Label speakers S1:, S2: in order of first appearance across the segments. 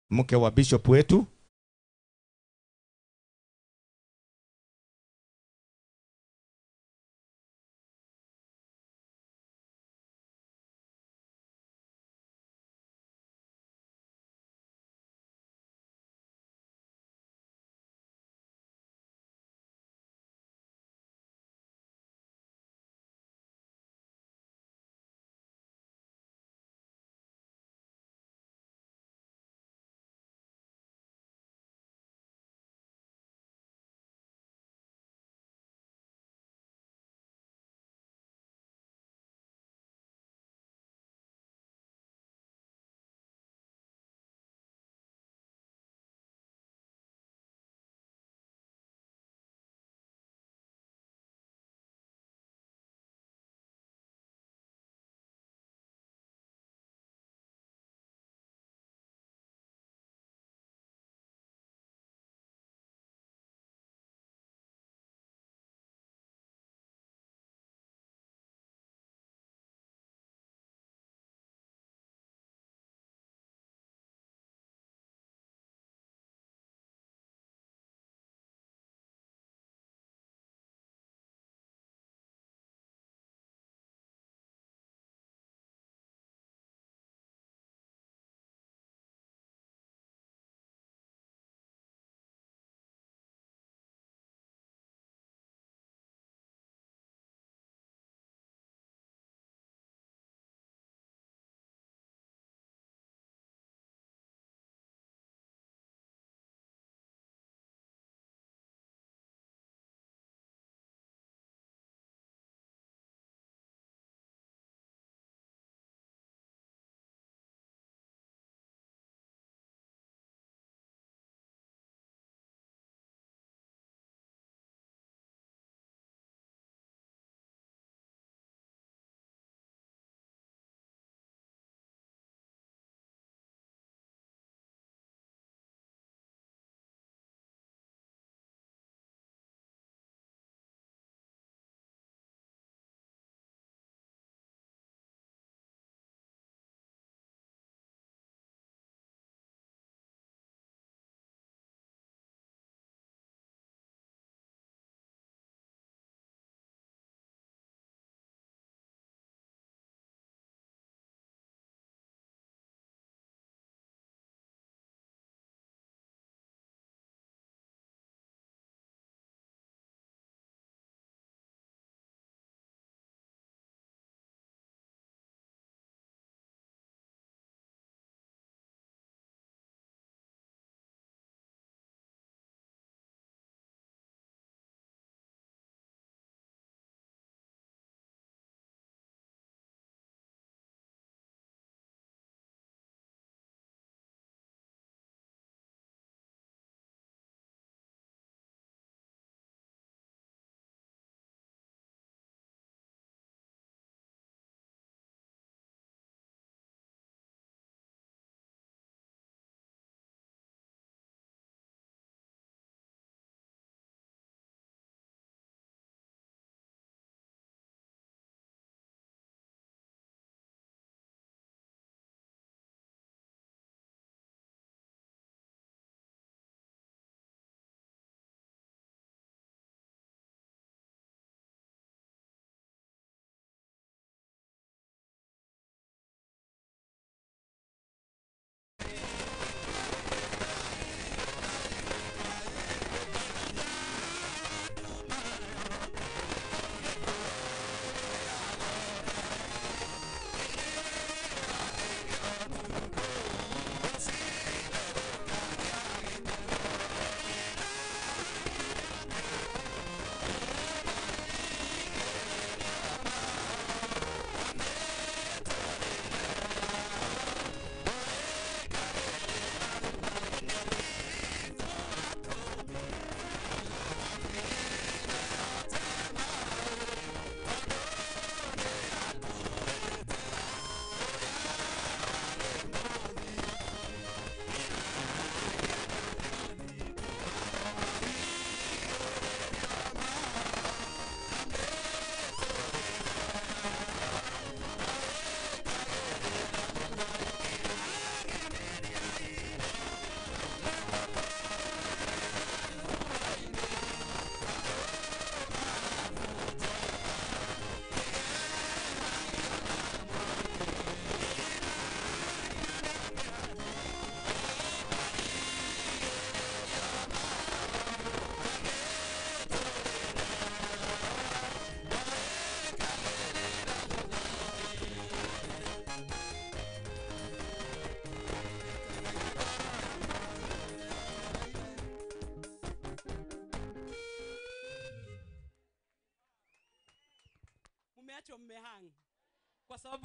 S1: Mke wa bishop wetu.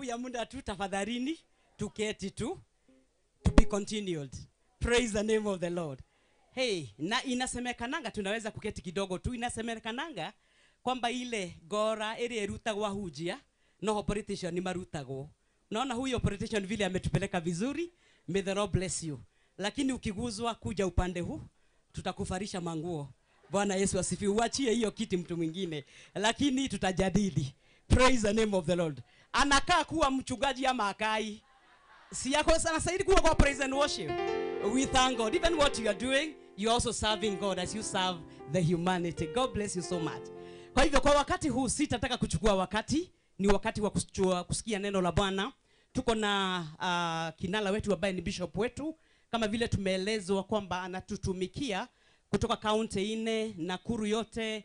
S1: sababu ya muda tu, tafadhalini tuketi tu, to be continued. Praise the name of the Lord. Hey, na inasemekananga tunaweza kuketi kidogo tu, inasemekananga kwamba ile gora ile erutagwa hujia no politician ni marutagwo. Unaona huyo politician vile ametupeleka vizuri, may the Lord bless you. Lakini ukiguzwa kuja upande huu tutakufarisha manguo. Bwana Yesu asifiwe. Uachie hiyo kiti mtu mwingine, lakini tutajadili. Praise the name of the Lord. Anakaa kuwa mchungaji ama akai? Si yako sana saidi kuwa kwa praise and worship. We thank God. Even what you are doing, you are also serving God as you serve the humanity. God bless you so much. Kwa hivyo kwa wakati huu sitataka kuchukua wakati, ni wakati wa kusikia neno la Bwana. Tuko na kinala wetu ambaye ni bishop wetu, kama vile tumeelezwa kwamba anatutumikia kutoka kaunti 4, Nakuru yote,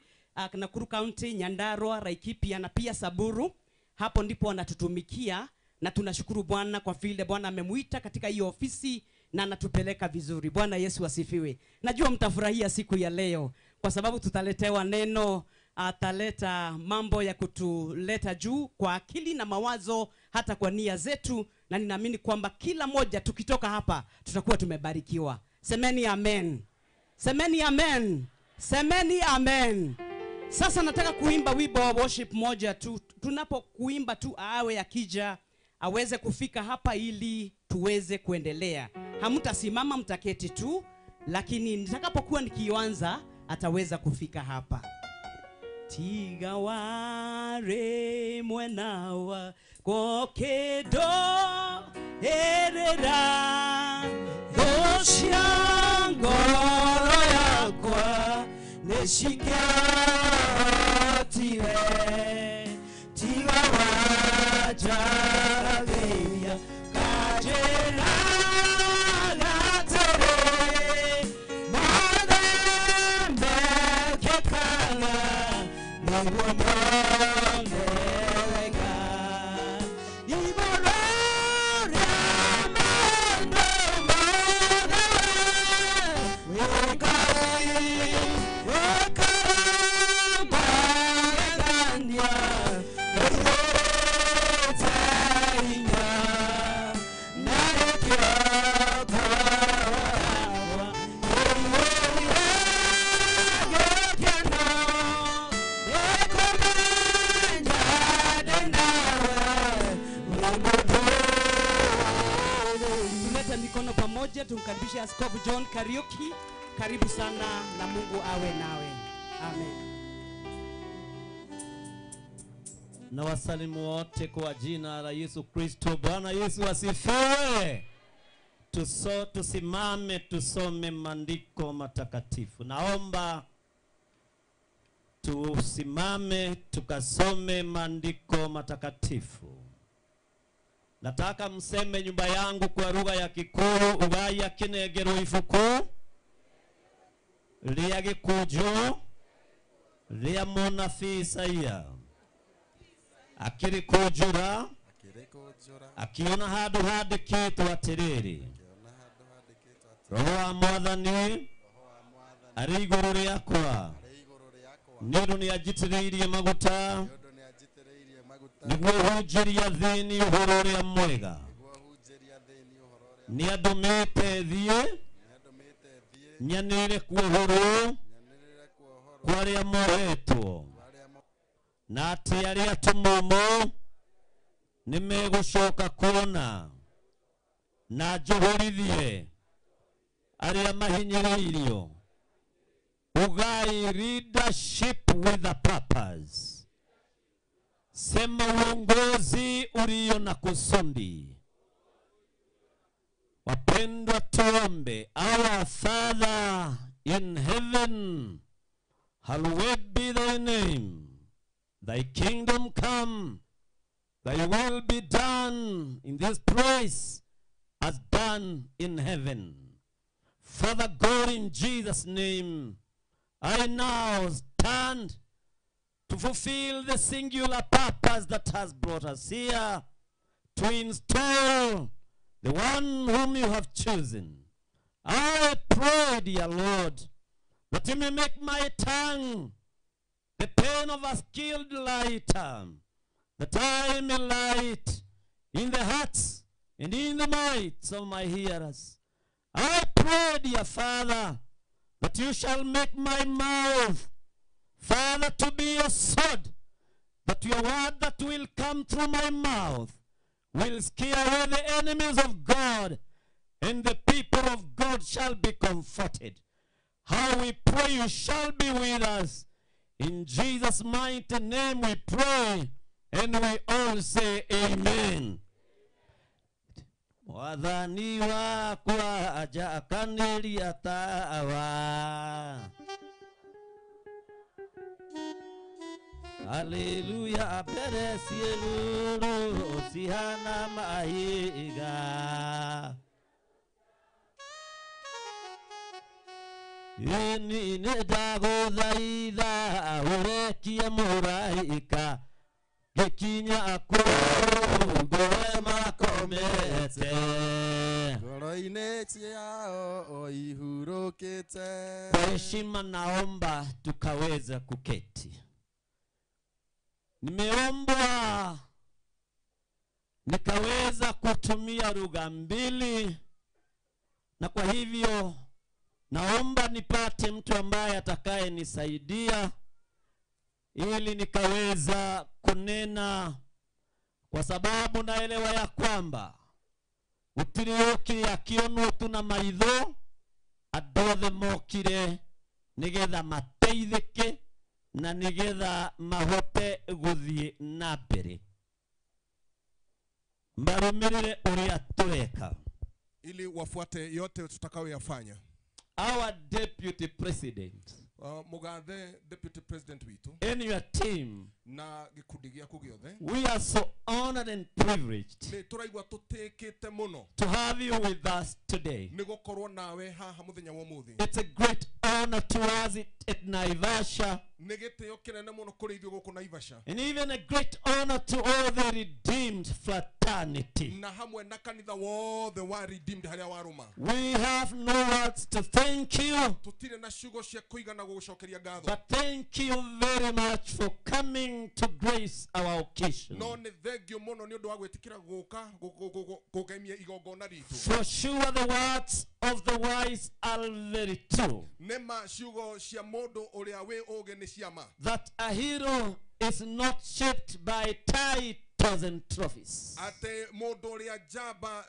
S1: Nakuru County, Nyandarua, Laikipia na pia Samburu. Hapo ndipo anatutumikia na tunashukuru Bwana kwa vile Bwana amemuita katika hiyo ofisi na anatupeleka vizuri. Bwana Yesu asifiwe. Najua mtafurahia siku ya leo kwa sababu tutaletewa neno, ataleta mambo ya kutuleta juu kwa akili na mawazo, hata kwa nia zetu, na ninaamini kwamba kila moja tukitoka hapa tutakuwa tumebarikiwa. Semeni amen. Semeni amen. Semeni amen. Sasa nataka kuimba wimbo wa worship moja tu. Tunapokuimba tu awe akija aweze kufika hapa ili tuweze kuendelea. Hamtasimama, mtaketi tu, lakini nitakapokuwa nikianza ataweza kufika hapa. Tiga ware mwenawa kokedo erera doshangoro yakwa neshikatiwe tiga wajareya kajera gatere madembe kekala Tumkaribishe Askofu John Kariuki. Karibu sana na Mungu awe nawe. Amen.
S2: Na wasalimu wote kwa jina la Yesu Kristo. Bwana Yesu asifiwe. Tusimame tusome maandiko matakatifu. Naomba tusimame tukasome maandiko matakatifu. Nataka mseme nyumba yangu kwa lugha ya Kikuyu, ugaya kinegero ifuku ria gikujo ria munabii Isaia akirikujura akiona handu handikitwo atiriri, Roho wa Mwathani arĩ igũrũ rĩakwa, nĩ ũndũ nĩanjitĩrĩirie maguta nĩguo hunjĩrie athĩni ũhoro ũrĩa mwega, nĩandũmĩte thiĩ nyanĩrĩre kuohorwo kwa arĩa mohetwo, na atĩ arĩa atumumu nĩmegũcoka kuona, na njohorithie arĩa mahinyĩrĩirio. Ugai leadership with a purpose. Sema uongozi ulio na kusudi. Wapendwa, tuombe. Our Father in heaven, hallowed be thy name. Thy kingdom come, thy will be done in this place as done in heaven. Father God, in Jesus' name, I now stand to fulfill the singular purpose that has brought us here, to install the one whom you have chosen. I pray, dear Lord, that you may make my tongue the pen of a skilled lighter, that I may light in the hearts and in the minds of my hearers. I pray, dear Father, that you shall make my mouth, Father, to be a sword, that your word that will come through my mouth will scare away the enemies of God, and the people of God shall be comforted. How we pray you shall be with us. In Jesus' mighty name we pray, and we all say amen. Mwathani wakwa ajakanĩria tawa. Haleluya, mbere ciĩgũrũ cihana mahiga. Ĩni nĩ ndagũthaitha ũrekie mũraika gĩkinya kũu ngore makomete.
S3: Ngoro-inĩ ciao ihurũkĩte.
S2: Kwa heshima naomba tukaweza kuketi. Nimeombwa nikaweza kutumia lugha mbili, na kwa hivyo naomba nipate mtu ambaye atakaye nisaidia ili nikaweza kunena, kwa sababu naelewa ya kwamba gũtirĩ akĩonwo tu na maitho, andũ othe mokire nĩgetha mateithĩke na nĩgetha mahote gũthiĩ na mbere, marũmĩrĩre ũrĩa tũreka,
S4: ili wafuate yote tutakayoyafanya.
S2: Our deputy president,
S4: Mugathe deputy president witu,
S2: in your team,
S4: na gikundi gĩaku gĩothe,
S2: we are so honored and privileged
S4: nĩ tũraigua tũtĩkĩte mũno
S2: to have you with us today.
S4: nĩ gũkorwo nawe haha mũthenya wa ũmũthĩ.
S2: It's a great honor to us at Naivasha,
S4: Nĩ gĩtĩo kĩnene mũno kũrĩ ithuĩ gũkũ Naivasha,
S2: and even a great honor to all the redeemed fraternity.
S4: na hamwe na kanitha wothe wa redeemed harĩa warũma.
S2: We have no words to thank you,
S4: Tũtirĩ na ciugo cia kũigana gũgũcokeria ngatho,
S2: but thank you very much for coming to grace our occasion.
S4: no nĩ thengio mũno nĩ ũndũ wa gwĩtĩkĩra gũka kũgemia igongona ritũ.
S2: For sure the words of the wise are very true,
S4: Nĩ ma ciugo cia mũndũ ũrĩa wĩ ũũgĩ nĩ cia ma,
S2: that a hero is not shaped by titles and trophies.
S4: atĩ mũndũ ũrĩa njamba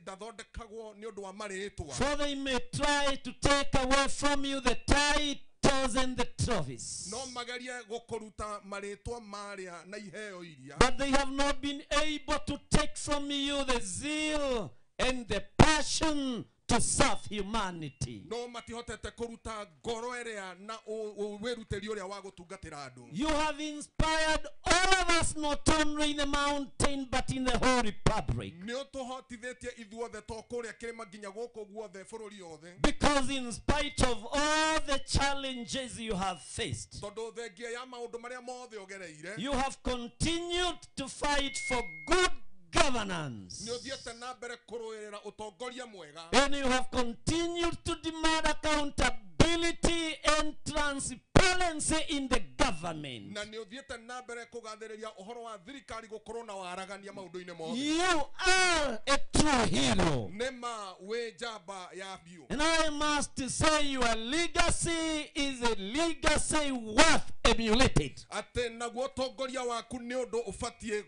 S4: ndathondekagwo nĩ ũndũ wa marĩtwa.
S2: For they may try to take away from you the titles and the trophies,
S4: No magerie gũkũruta marĩtwa marĩa na iheo iria,
S2: but they have not been able to take from you the zeal and the passion to serve humanity.
S4: no matihotete kũruta ngoro ĩrĩa na wĩrutĩri ũrĩa wa gũtungatĩra andũ.
S2: You have inspired all of us, not only in the mountain but in the whole republic.
S4: Nĩ ũtũhotithĩtie ithuothe to kũrĩa kĩrĩma nginya gũkũ guothe bũrũri yothe,
S2: Because in spite of all the challenges you have faced,
S4: tondũ thengia ya maũndũ marĩa mothe ũgereire,
S2: you have continued to fight for good governance.
S4: nĩ ũthiĩte na mbere kũrũĩrĩra ũtongoria mwega,
S2: And you have continued to demand accountability and transparency in the government.
S4: na nĩ ũthiĩte na mbere kũgathĩrĩria ũhoro wa thirikari gũkorwo na waragania maũndũ-inĩ mothe.
S2: You are a true hero.
S4: Nĩ ma wĩ njamba ya biũ.
S2: And I must say your legacy is a legacy worth emulated.
S4: Atĩ naguo ũtongoria waku nĩ ũndũ ũbatiĩ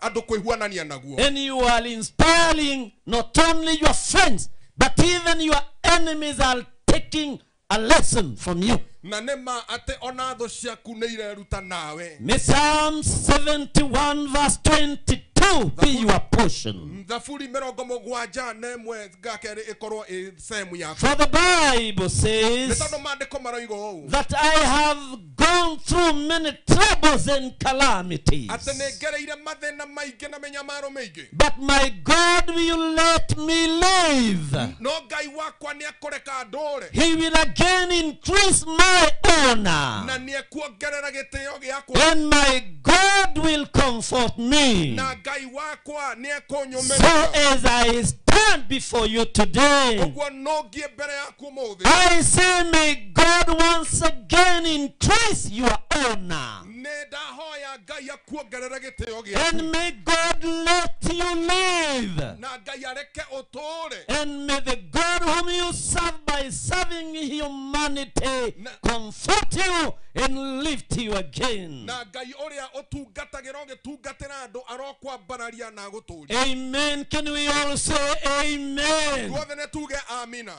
S4: andũ kwĩhuanania naguo.
S2: And you are inspiring not only your friends, but even your enemies are taking a lesson from you.
S4: Na nĩ ma atĩ ona thũ ciaku nĩ ireruta nawe.
S2: May Psalm 71 verse 22 be your portion.
S4: Thaburi 71 ngakerĩ ĩkorwo ĩ sehemu yaku.
S2: For the Bible
S4: Nĩ
S2: says
S4: tondũ maandĩko maroiga ũũ,
S2: that I have gone through many troubles and calamities,
S4: atĩ nĩ ngereire mathĩna maingĩ na mĩnyamaro mĩingĩ,
S2: but my God will let me live.
S4: no Ngai wakwa nĩ akũreka ndũre,
S2: He will again increase my honor,
S4: na nĩ ekuongerera gĩtĩo gĩakwa,
S2: and my God will comfort me.
S4: na Ngai wakwa nĩ
S2: So
S4: ekũnyũmĩrĩria.
S2: as I stand stand before you today.
S4: Ũguo no ngie mbere yaku ũmũthĩ.
S2: I say, may God once again increase your honor.
S4: Nĩ ndahoya Ngai akuongerere gĩtĩo gĩaku.
S2: And may God let you live.
S4: Na Ngai areke ũtũũre.
S2: And may the God whom you serve by serving humanity comfort you and lift you again.
S4: Na Ngai ũrĩa ũtungatagĩra ũgĩtungatĩra andũ arokwambararia na agũtũũria.
S2: Amen. Can we all say amen?
S4: Ithuothe nĩ tuge amina.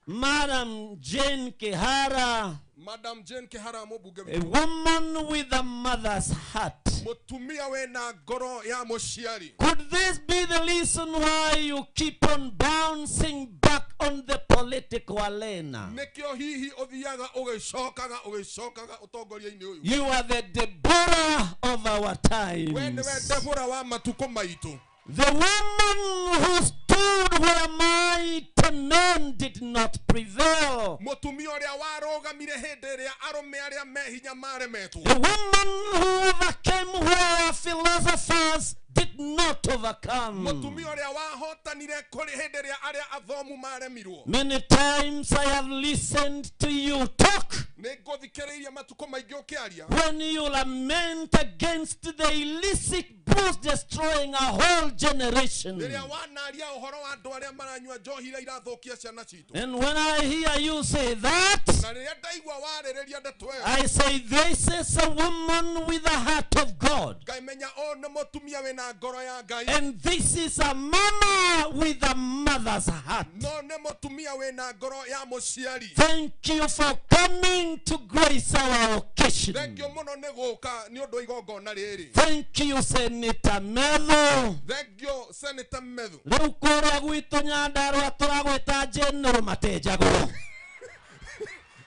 S2: Madam Jane Kihara,
S4: Madam Jane Kihara mũmbunge
S2: a
S4: witũ.
S2: woman with a mother's heart.
S4: Mũtumia wĩna ngoro ya mũciari.
S2: Could this be the reason why you keep on bouncing back on the political arena?
S4: Nĩkĩo hihi ũthiaga ũgĩcokaga ũgĩcokaga ũtongoria-inĩ ũyũ.
S2: You are the Deborah of our
S4: We nĩwe
S2: times.
S4: Deborah wa matukũ maitũ.
S2: The woman who stood where mighty men did not prevail.
S4: Mũtumia ũrĩa warũgamire hĩndĩ ĩrĩa arũme arĩa me hinya maremetwo.
S2: The woman who overcame where philosophers did not overcome.
S4: Mũtumia ũrĩa wahotanire kũrĩ hĩndĩ ĩrĩa arĩa athomu maremirwo.
S2: Many times I have listened to you talk
S4: Nĩ ngũthikĩrĩirie matukũ maingĩ ũkĩaria.
S2: when you lament against the illicit booze destroying a whole generation.
S4: Rĩrĩa wanaria ũhoro wa andũ arĩa maranyua njohi iria irathũkia ciana citũ.
S2: And when I hear you say that,
S4: Na rĩrĩa ndaigua warĩrĩria ndeto ĩyo,
S2: I say this is a woman with the heart of God.
S4: ngaimenya ũyũ nĩ mũtumia wĩna ngoro ya Ngai.
S2: And this is a mama with a mother's heart.
S4: No nĩ mũtumia wĩna ngoro ya mũciari.
S2: Thank you for coming to grace our occasion.
S4: Thengio mũno nĩ gũka nĩ ũndũ wa igongona rĩrĩ.
S2: Thank you, Senator Methu.
S4: Thengio Senator Methu.
S2: Rĩu kũrĩa gwitũ Nyandarũa tũragwĩta General Matenjagũ.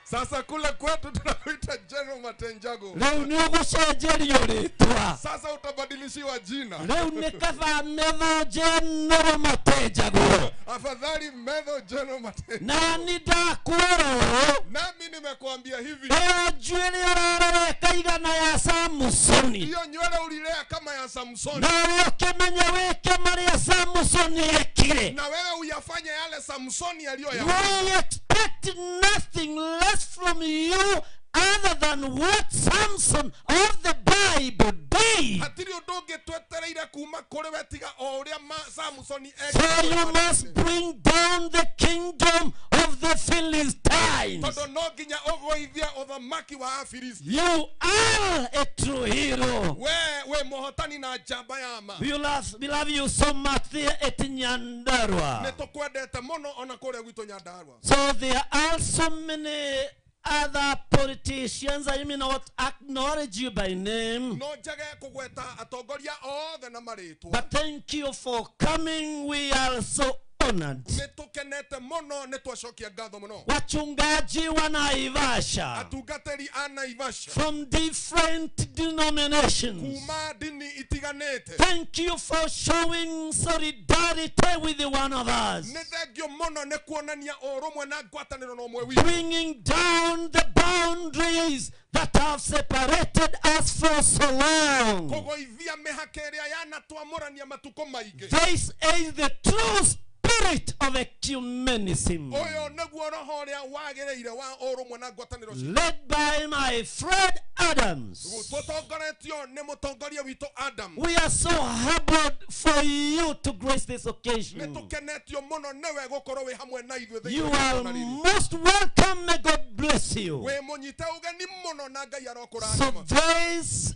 S4: Sasa kule kwetu tunakuita General Matenjago.
S2: Rĩu nĩ ũgũcenjerio rĩtwa.
S4: Sasa utabadilishiwa jina.
S2: Rĩu nĩ kaba Methu General Matenjagũ.
S4: Afadhali Methu General Matenjago.
S2: Na nĩ ndakwĩra ũũ,
S4: Nami nimekuambia hivi.
S2: ĩyo njuĩrĩ ũrarora ĩkaigana ya Samusoni.
S4: Hiyo nywele ulilea kama ya Samsoni.
S2: Nawe ũkĩmenya wĩke marĩa Samusoni ekire.
S4: Na wewe uyafanye yale Samsoni aliyoyafanya.
S2: We expect nothing less from you other than what Samson of the Bible did.
S4: Hatirĩ ũndũ ũngĩ twetereire kuma kũrĩ we tiga o ũrĩa Samsoni
S2: So
S4: ekire.
S2: you must bring down the kingdom of the Philistines.
S4: Tondũ no nginya ũgũithie ũthamaki wa Afilisti.
S2: You are a true hero.
S4: We wĩ mũhotani na njamba ya ma.
S2: We love you so much there at Nyandarua.
S4: Nĩ tũkwendete mũno ona kũrĩa gwitũ Nyandarua.
S2: So there are so many other politicians. I may not acknowledge you by name.
S4: No njage kũgweta atongoria othe na marĩtwa.
S2: But thank you for coming. We are so honored.
S4: Nĩ tũkenete mũno, nĩ twacokia ngatho mũno.
S2: Wachungaji wa Naivasha
S4: Atungatĩri a Naivasha
S2: from different denominations.
S4: kuma ndini itiganĩte.
S2: Thank you for showing solidarity with one of us.
S4: Nĩ thengio mũno nĩ kuonania ũrũmwe na ngwatanĩro na ũmwe witũ.
S2: Bringing down the boundaries that have separated us for so long.
S4: Kũgũithia mĩhaka ĩrĩa yanatwamũrania matukũ maingĩ.
S2: This is the true spirit of ecumenism.
S4: Ũyũ nĩguo roho ũrĩa wagĩrĩire wa ũrũmwe na ngwatanĩro citũ.
S2: Led by my friend Adams.
S4: Tũtongoretio nĩ mũtongoria witũ Adam.
S2: We are so humbled for you to grace this occasion.
S4: Nĩ tũkenetio mũno nĩwe gũkorwo wĩ hamwe na ithuĩ thĩinĩ
S2: You
S4: wa
S2: are
S4: igongona rĩrĩ.
S2: most welcome. May God bless you.
S4: Wĩ mũnyite ũgeni mũno na Ngai
S2: So
S4: arokũrathima.
S2: this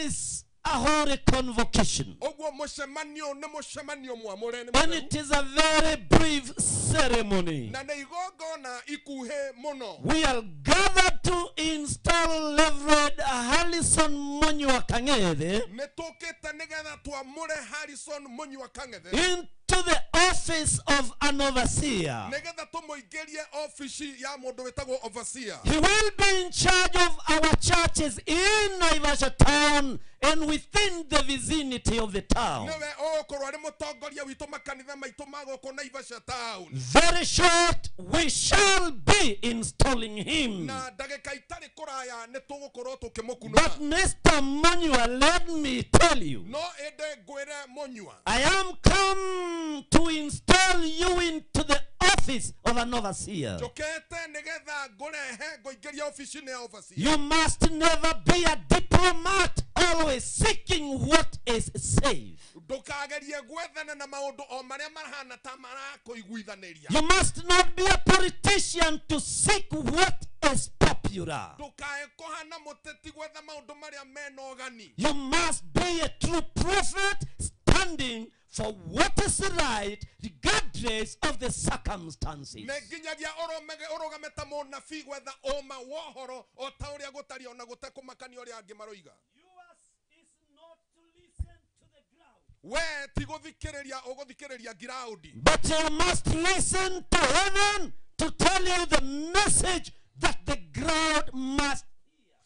S2: is a holy convocation.
S4: Ũguo mũcemanio nĩ mũcemanio mwamũre nĩ
S2: And
S4: mũtheru.
S2: it is a very brief ceremony.
S4: Na nĩ igongona ikuhĩ mũno.
S2: We are gathered to install Reverend Harrison Munyua Kang'ethe
S4: Nĩ tũkĩte nĩgetha twamũre Harrison Munyua Kang'ethe
S2: into the office of an overseer.
S4: Nĩgetha tũmũingĩrie obici ya mũndũ wĩtagwo overseer.
S2: He will be in charge of our churches in Naivasha town and within the vicinity of the town.
S4: Nĩwe ũgũkorwo arĩ mũtongoria witũ makanitha maitũ ma gũkũ Naivasha town.
S2: Very short, we shall be installing him.
S4: Na ndagĩka Ndagĩka itarĩ kũraya nĩ tũgũkorwo tũkĩmũkunũra.
S2: But Mr. Munyua, let me tell you,
S4: No ĩndĩ ngwĩre Munyua,
S2: I am come to install you into the office of an overseer.
S4: Njũkĩte nĩgetha ngũrehe ngũingĩria ofici-inĩ ya overseer.
S2: You must never be a diplomat always seeking what is safe.
S4: Ndũkagerie gwethana na maũndũ o marĩa marahana ta marakũiguithanĩria.
S2: You must not be a politician to seek what is popular.
S4: Ndũkae kũhana mũteti gwetha maũndũ marĩa mena ũgani.
S2: You must be a true prophet standing for what is right regardless of the circumstances.
S4: Nĩ nginyagia ũrũgame ta mũnabii gwetha ũma wa ũhoro o ta ũrĩa gũtariĩ ona gũtekũmakania ũrĩa angĩ maroiga. We ti gũthikĩrĩria ũgũthikĩrĩria ngiraũndi.
S2: But you must listen to heaven to tell you the message that the ground must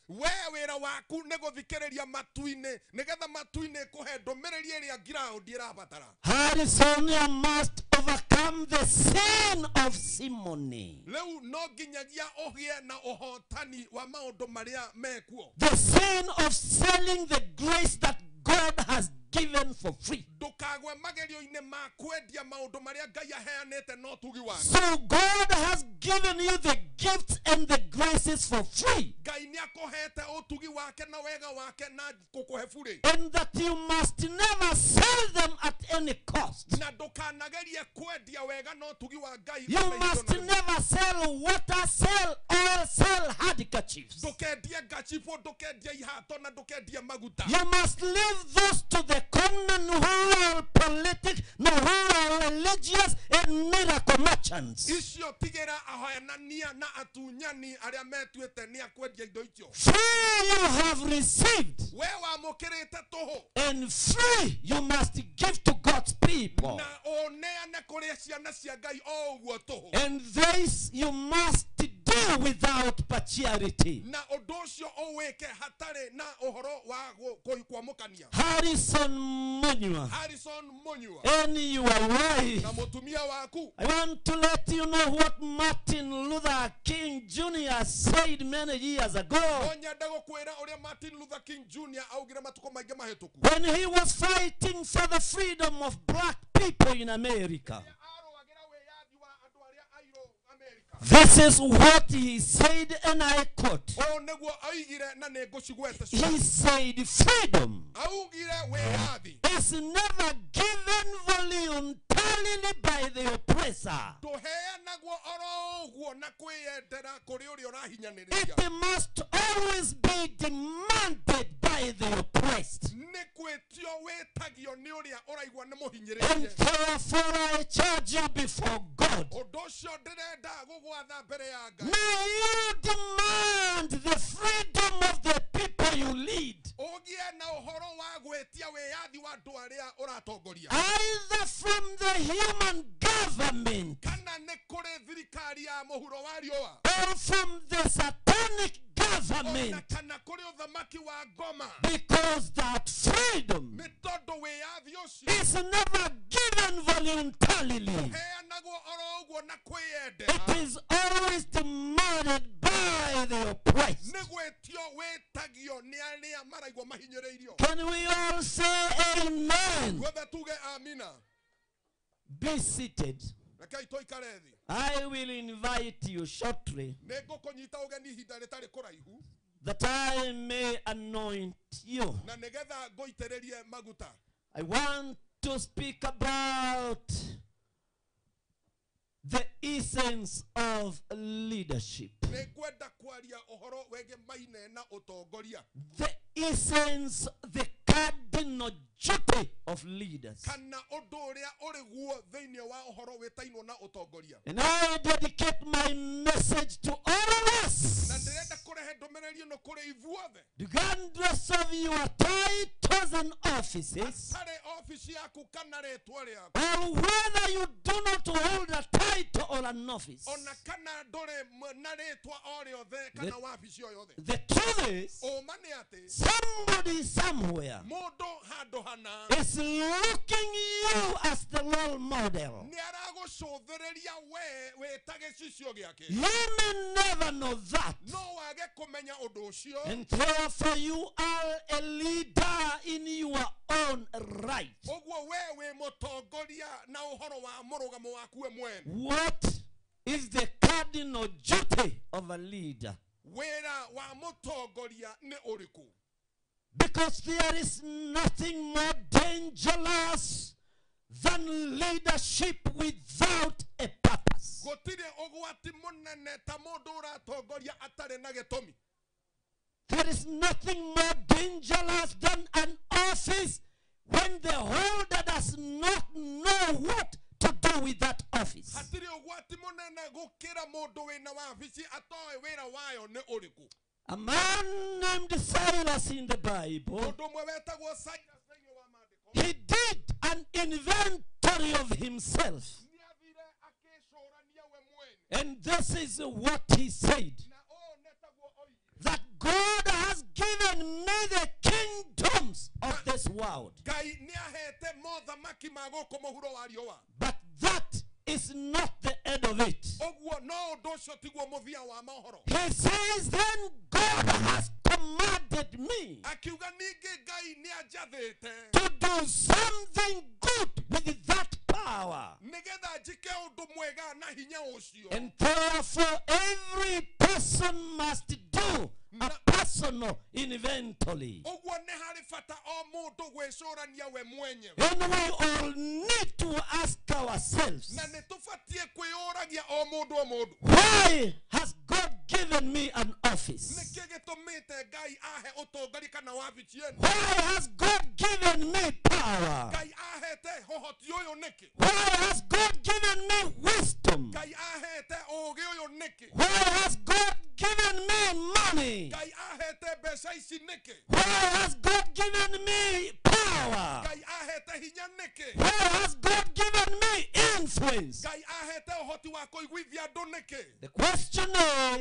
S4: We wĩra waku nĩ gũthikĩrĩria matu-inĩ nĩgetha matu-inĩ kũhe ndũmĩrĩri ĩrĩa ngiraũndi ĩrabatara.
S2: Harrison, you must overcome the sin of simony.
S4: Rĩu no nginyagia ũgĩe na ũhotani wa maũndũ marĩa mekuo.
S2: The sin of selling the grace that God has given for free.
S4: Ndũkagwe magerio-inĩ ma kwendia maũndũ marĩa Ngai aheanĩte no tugi wake.
S2: So God has given you the gifts and the graces for free.
S4: Ngai nĩakũhete ũtugi wake na wega wake na gũkũhe burĩ.
S2: And that you must never sell them at any cost.
S4: Na ndũkanagerie kwendia wega no tugi wa Ngai.
S2: You must never sell water, sell oil, sell handkerchiefs.
S4: Ndũkendie ngacibũ, ndũkendie ihato na ndũkendie maguta.
S2: You must leave those to the common who are politic, no, who are religious and miracle merchants.
S4: Icio tigĩra ahoyanania na atunyani arĩa metuĩte nĩ akwendia indo icio.
S2: Free you have received,
S4: We wamũkĩrĩte tũhũ,
S2: and free you must give to God's people.
S4: na ũneane kũrĩ ciana cia Ngai o ũguo tũhũ.
S2: And this you must do without partiality.
S4: Na ũndũ ũcio ũwĩke hatarĩ na ũhoro wa kwamũkania.
S2: Harrison Munyua
S4: Harrison Munyua
S2: and your wife,
S4: na mũtumia waku,
S2: I want to let you know what Martin Luther King Jr. said many years ago
S4: no nyende gũkwĩra ũrĩa Martin Luther King Jr. augire matukũ maingĩ mahĩtũku.
S2: when he was fighting for the freedom of black people in America.
S4: Arũagĩra wĩyathi wa andũ arĩa airũ Amerika.
S2: This is what he said, and I quote.
S4: Ũũ nĩguo oigire na nĩ ngũcigweta.
S2: He said, freedom
S4: Augire wĩyathi
S2: is never given voluntarily by the oppressor.
S4: ndũheanagwo oro ũguo na kwĩyendera kũrĩ ũrĩa ũrahinyanĩrĩria.
S2: It must always be demanded by the oppressed.
S4: Nĩ gwĩtio wĩtagio nĩ ũrĩa ũraigua nĩ
S2: And
S4: mũhinyĩrĩrie.
S2: therefore I charge you before God.
S4: Ũndũ ũcio ndĩrenda gũgwatha mbere ya Ngai.
S2: May you demand the freedom of the people you lead,
S4: Ũgĩe na ũhoro wa gwĩtia wĩyathi wa andũ arĩa ũratongoria.
S2: either from the human government
S4: Kana nĩ kũrĩ thirikari ya mũhuro wa riũa,
S2: or from the satanic
S4: ona
S2: government,
S4: kana kũrĩ ũthamaki wa ngoma.
S2: because that freedom
S4: Nĩ tondũ wĩyathi ũcio
S2: is never given voluntarily.
S4: ũheanagwo oro ũguo na kwĩyendera.
S2: It is always demanded by the oppressed.
S4: Nĩ gwĩtio wĩtagio nĩ arĩa maraigua mahinyĩrĩirio.
S2: Can we all say amen?
S4: Guothe tuge amina.
S2: Be seated.
S4: Rekei tũikare thĩ.
S2: I will invite you shortly
S4: Nĩ ngũkũnyita ũgeni ihinda rĩtarĩ kũraihu,
S2: that I may anoint you.
S4: na nĩgetha ngũitĩrĩrie maguta.
S2: I want to speak about the essence of leadership.
S4: Nĩ ngwenda kwaria ũhoro wĩgĩmaine na ũtongoria.
S2: The essence, the cardinal duty of leaders.
S4: Kana ũndũ ũrĩa ũrĩ guo thĩinĩ wa ũhoro wĩtainwo na ũtongoria.
S2: And I dedicate my message to all of us,
S4: Na ndĩrenda kũrehe ndũmĩrĩri ĩno kũrĩ ithuothe,
S2: regardless of your titles and offices,
S4: hatarĩ obici yaku kana rĩtwa rĩaku,
S2: or whether you do not hold a title or an office.
S4: ona kana ndũrĩ na rĩtwa o rĩothe kana wabici o yothe.
S2: The truth is,
S4: Ũma nĩ atĩ
S2: somebody somewhere
S4: mũndũ handũ hana
S2: is looking you as the role model.
S4: nĩ aragũciria Agagũcũthĩrĩria we wĩ ta gĩcicio gĩake.
S2: You may never know that.
S4: No wage kũmenya ũndũ ũcio.
S2: And therefore you are a leader in your own right.
S4: Ũguo we wĩ mũtongoria na ũhoro wa mũrũgamo waku we mwene.
S2: What is the cardinal duty of a leader?
S4: Wĩra wa mũtongoria nĩ ũrĩkũ?
S2: Because there is nothing more dangerous than leadership without a purpose.
S4: Gũtirĩ ũgwati mũnene ta mũndũ ũratongoria atarĩ na gĩtũmi.
S2: There is nothing more dangerous than an office when the holder does not know what to do with that office.
S4: Hatirĩ ũgwati mũnene gũkĩra mũndũ wĩna wabici atoĩ wĩra wayo nĩ ũrĩkũ.
S2: A man named Silas in the Bible,
S4: Mũndũ ũmwe wetagwo Silas thĩinĩ wa maandĩko,
S2: he did an inventory of himself.
S4: nĩathire akĩĩcũrania we mwene.
S2: And this is what he said.
S4: Na ũũ nĩ taguo oigire.
S2: That God has given me the kingdoms of this world.
S4: Ngai nĩahete mothamaki ma gũkũ mũhuro wa riũa.
S2: But that is not the end of it.
S4: Ũguo no ũndũ ũcio tiguo mũthia wa mohoro.
S2: He says, then God has commanded me
S4: Akiuga ningĩ Ngai nĩanjathĩte
S2: to do something good with that power.
S4: nĩgetha njĩke ũndũ mwega na hinya ũcio.
S2: And therefore every person must do a personal inventory.
S4: Ũguo nĩ harĩ bata o mũndũ gwĩcũrania we mwenyewe.
S2: And we all need to ask ourselves,
S4: Na nĩ tũbatiĩ kwĩyũragia o mũndũ o mũndũ.
S2: why has God given me an office?
S4: Nĩkĩ gĩtũmĩte Ngai ahe ũtongoria kana wabici ĩno?
S2: Why has God given me power?
S4: Ngai ahete ũhoti ũyũ nĩkĩ?
S2: Why has God given me wisdom?
S4: Ngai ahete ũũgĩ ũyũ nĩkĩ?
S2: Why has God given me money?
S4: Ngai ahete mbeca ici nĩkĩ?
S2: Why has God given me power?
S4: Ngai ahete hinya nĩkĩ?
S2: Why has God given me influence?
S4: Ngai ahete ũhoti wa kũiguithia andũ nĩkĩ?
S2: The question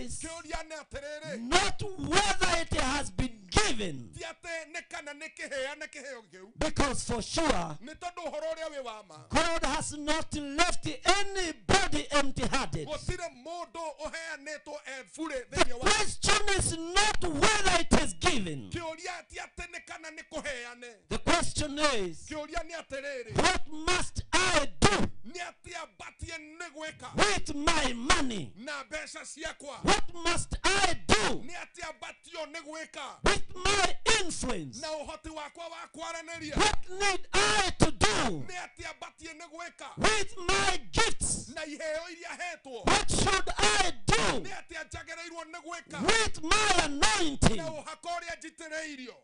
S2: is
S4: Kĩũria nĩ atĩrĩrĩ,
S2: not whether it has been given,
S4: ti atĩ nĩ kana nĩ kĩheane kĩheo kĩu,
S2: because for sure
S4: nĩ tondũ ũhoro ũrĩa wĩ wa ma.
S2: God has not left anybody empty-handed.
S4: Gũtirĩ mũndũ ũheanĩtwo e burĩ
S2: The
S4: thĩinĩ wa.
S2: question is not whether it is given.
S4: Kĩũria ti atĩ nĩ kana nĩ kũheane.
S2: The question is,
S4: Kĩũria nĩ atĩrĩrĩ,
S2: what must I do
S4: nĩ atĩa batiĩ nĩ gwĩka
S2: with my money?
S4: na mbeca ciakwa?
S2: What must I do
S4: Nĩ atĩa batio nĩ gwĩka
S2: with my influence?
S4: na ũhoti wakwa wa kwaranĩria?
S2: What need I to do
S4: Nĩ atĩa batiĩ nĩ gwĩka
S2: with my gifts?
S4: na iheo iria hetwo?
S2: What should I do
S4: Nĩ atĩa njagĩrĩirwo nĩ gwĩka
S2: with my anointing?
S4: na ũhaka ũrĩa njitĩrĩirio?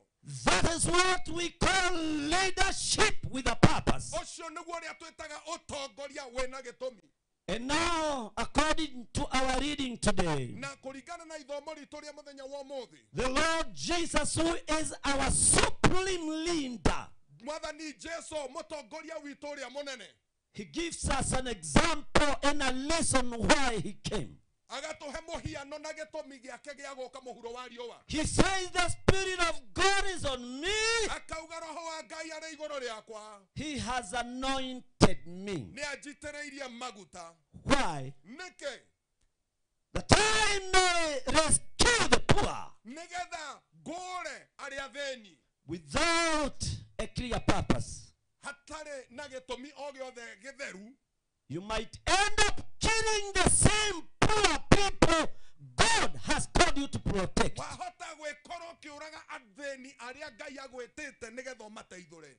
S2: That is what we call leadership with a purpose.
S4: Ũcio nĩguo ũrĩa twĩtaga ũtongoria wĩna gĩtũmi.
S2: And now, according to our reading today,
S4: Na kũringana na ithomo ritũ rĩa mũthenya wa ũmũthĩ,
S2: the Lord Jesus, who is our supreme leader,
S4: Mwathani Jesu mũtongoria witũ ũrĩa mũnene,
S2: he gives us an example and a lesson why he came.
S4: agatũhe mũhiano na gĩtũmi gĩake gĩa gũka mũhuro wa riũa.
S2: He says, the Spirit of God is on me.
S4: Akauga roho wa Ngai arĩ igũrũ rĩakwa,
S2: He has anointed me.
S4: nĩ anjitĩrĩirie maguta.
S2: Why?
S4: Nĩkĩ?
S2: That I may rescue the poor
S4: Nĩgetha ngũũre arĩa athĩni
S2: without a clear purpose.
S4: hatarĩ na gĩtũmi o gĩothe gĩtheru.
S2: You might end up killing the same poor people God has called you to protect.
S4: Wahota gwĩkorwo ũkĩũraga athĩni arĩa Ngai agwĩtĩte nĩgetha ũmateithũre.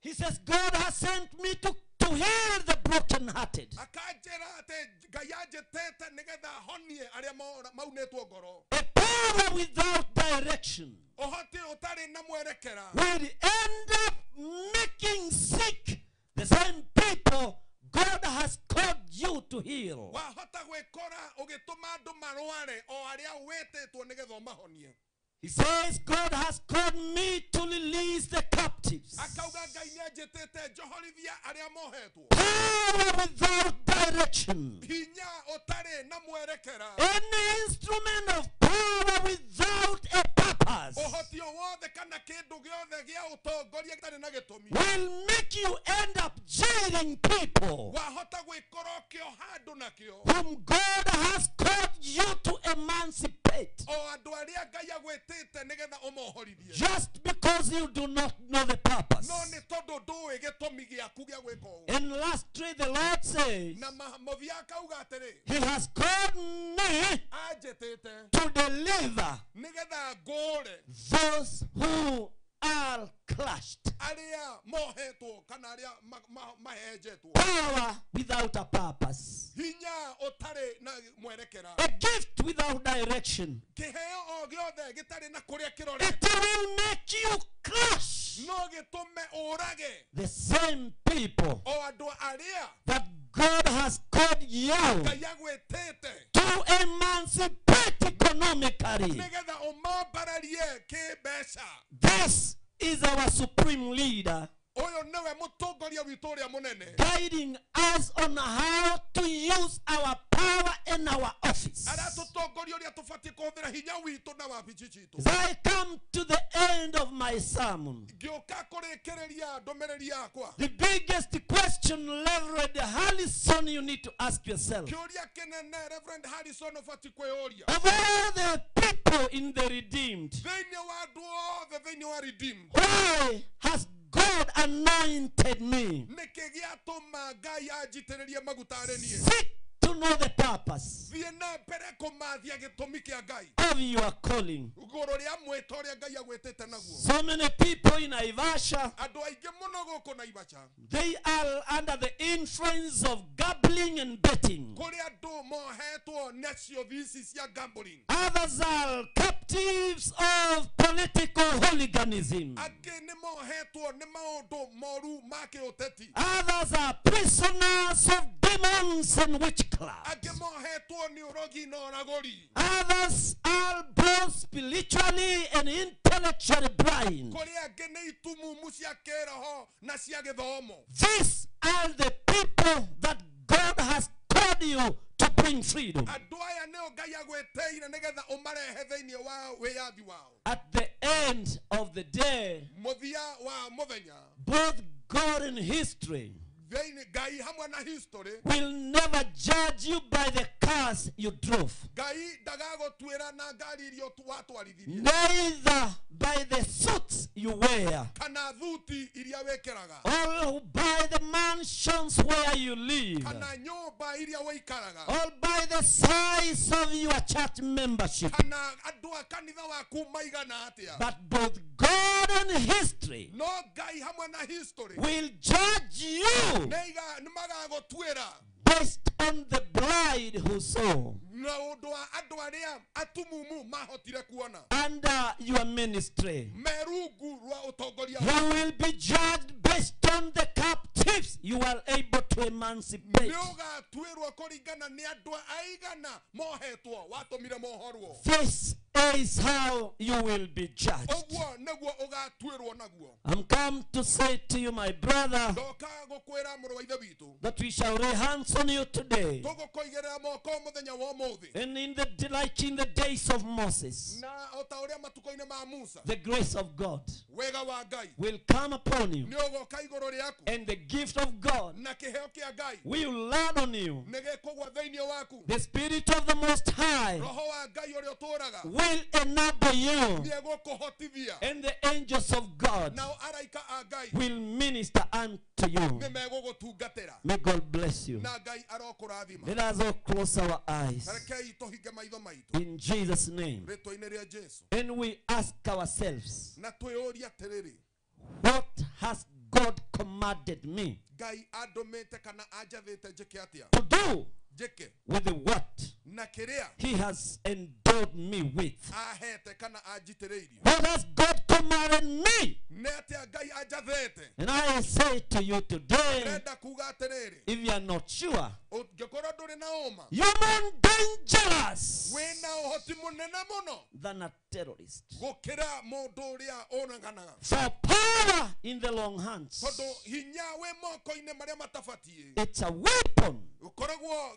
S2: He says, God has sent me to heal the brokenhearted.
S4: Akanjĩra atĩ Ngai anjĩtĩte nĩgetha honie arĩa maunĩtwo ngoro.
S2: A power without direction
S4: Ũhoti ũtarĩ na mwerekera
S2: will end up making sick the same people God has called you to heal.
S4: Wahota gwĩkora ũgĩtũma andũ marware o arĩa wĩtĩtwo nĩgetha ũmahonie.
S2: He says, God has called me to release the captives.
S4: Akauga Ngai nĩanjĩtĩte njohorithie arĩa mohetwo.
S2: Power without direction.
S4: Hinya ũtarĩ na mwerekera.
S2: Any instrument of power without a purpose
S4: Ũhoti o wothe kana kĩndũ gĩothe gĩa ũtongoria gĩtarĩ na gĩtũmi
S2: will make you end up jailing binding people
S4: Wahota gwĩkora ũkĩoha andũ nakĩo.
S2: whom God has called you to emancipate
S4: O andũ arĩa Ngai agwĩtĩte nĩgetha ũmohorithie.
S2: just because you do not know the purpose.
S4: No nĩ tondũ ndũĩ gĩtũmi gĩaku gĩa gwĩka ũũ.
S2: And lastly, the Lord says,
S4: Na mũthia akauga atĩrĩ,
S2: He has called me
S4: anjĩtĩte
S2: to deliver
S4: nĩgetha ngũũre
S2: those who are crushed.
S4: arĩa mohetwo kana arĩa mahenjetwo.
S2: Power without a purpose.
S4: Hinya ũtarĩ na mwerekera.
S2: A gift without direction.
S4: Kĩheo o gĩothe gĩtarĩ na kũrĩa kĩrorete
S2: It will make you crush
S4: no gĩtũme ũrage
S2: the same people
S4: o andũ arĩa
S2: that God has called you
S4: Ngai agwĩtĩte
S2: to emancipate economically.
S4: nĩgetha ũmambararie kĩmbeca.
S2: This is our supreme leader
S4: Ũyũ nĩwe mũtongoria witũ ũrĩa mũnene
S2: guiding us on how to use our power and our office.
S4: aratũtongoria ũrĩa tũbatiĩ kũhũthĩra hinya witũ na wabici citũ.
S2: As I come to the end of my sermon,
S4: Ngĩũka kũrĩkĩrĩria ndũmĩrĩri yakwa,
S2: the biggest question, Reverend Harrison, you need to ask yourself.
S4: kĩũria kĩnene Reverend Harrison ũbatiĩ kwĩyũria
S2: Of all the people in the redeemed,
S4: thĩinĩ wa andũ othe thĩinĩ wa redeemed,
S2: why has God anointed me?
S4: nĩkĩ gĩatũma Ngai anjitĩrĩrie maguta arĩ niĩ?
S2: Seek to know the purpose
S4: Thiĩ na mbere kũmathia gĩtũmi kĩa Ngai
S2: of your calling.
S4: igũrũ rĩa mwĩto ũrĩa Ngai agwĩtĩte naguo.
S2: So many people in Naivasha,
S4: Andũ aingĩ mũno gũkũ Naivasha
S2: they are under the influence of gambling and betting.
S4: kũrĩ andũ mohetwo nacio vici cia gambling.
S2: Others are captives of political hooliganism.
S4: Angĩ nĩ mohetwo nĩ maũndũ moru ma kĩũteti.
S2: Others are prisoners of demons and witchcraft.
S4: Angĩ mohetwo nĩ ũrogi na ũragũri.
S2: Others are both spiritually and intellectually blind.
S4: Kũrĩ angĩ nĩ itumumu cia kĩroho na cia gĩthomo.
S2: These are the people that God has called you to bring freedom.
S4: Andũ aya nĩo Ngai agwĩtĩire nĩgetha ũmarehe thĩinĩ wa wĩyathi wao.
S2: At the end of the day,
S4: Mũthia wa mũthenya,
S2: both God and history
S4: thĩinĩ Ngai hamwe na history,
S2: will never judge you by the cars you drove,
S4: Ngai ndagagũtuĩra na ngari iria watwarithirie
S2: neither by the suits you wear,
S4: kana thuti iria wĩkĩraga
S2: or by the mansions where you live,
S4: kana nyũmba iria wĩikaraga
S2: or by the size of your church membership.
S4: kana andũ a kanitha waku maigana atĩa.
S2: But both God and history
S4: No Ngai hamwe na history
S2: will judge you
S4: nĩ magagũtuĩra
S2: based on the blind who saw
S4: na ũndũ wa andũ arĩa atumumu mahotire kuona
S2: under your ministry.
S4: me rungu rwa ũtongoria
S2: You will be judged based on the captives you are able to emancipate.
S4: nĩ ũgatuĩrwo kũringana nĩ andũ aigana mohetwo watũmire mohorwo.
S2: This is how you will be judged.
S4: Ũguo nĩguo ũgatuĩrwo naguo.
S2: I'm come to say to you, my brother,
S4: Ndoka gũkwĩra mũrũ wa ithe witũ
S2: that we shall lay hands on you today.
S4: tũgũkũigĩrĩra moko mũthenya wa ũmũthĩ
S2: And in the like in the days of Moses,
S4: na o ta ũrĩa matukũ-inĩ ma Musa,
S2: the grace of God
S4: wega wa Ngai
S2: will come upon you,
S4: nĩ ũgoka igũrũ rĩaku
S2: and the gift of God
S4: na kĩheo kĩa Ngai
S2: will land on you.
S4: nĩ gĩkũgwa thĩinĩ waku.
S2: The Spirit of the Most High
S4: Roho wa Ngai ũrĩa ũtũũraga
S2: will enable you,
S4: nĩ egũkũhotithia
S2: and the angels of God
S4: nao araika a Ngai
S2: will minister unto you.
S4: nĩ megũgũtungatĩra.
S2: May God bless you.
S4: Na Ngai arokũrathima.
S2: Let us all close our eyes
S4: Rekei tũhinge maitho maitũ
S2: in Jesus' name.
S4: rĩtwa-inĩ rĩa Jesu
S2: And we ask ourselves,
S4: na twĩyũrie atĩrĩrĩ,
S2: what has God commanded me
S4: Ngai andũmĩte kana anjathĩte njĩke atĩa?
S2: to do
S4: Njĩke
S2: with what
S4: na kĩrĩa
S2: He has endowed me with?
S4: ahete kana anjitĩrĩirie.
S2: What has God commanded me?
S4: Nĩ atĩa Ngai anjathĩte?
S2: And I say to you today,
S4: Ndĩrenda kuga atĩrĩrĩ,
S2: if you are not sure,
S4: ũngĩkorwo ndũrĩ na ũma,
S2: you're more dangerous
S4: wĩna ũhoti mũnene mũno
S2: than a terrorist.
S4: gũkĩra mũndũ ũrĩa ũraganaga.
S2: For power in the long hands,
S4: Tondũ hinya wĩ moko-inĩ marĩa matabatiĩ
S2: it's a weapon
S4: ũkoragwo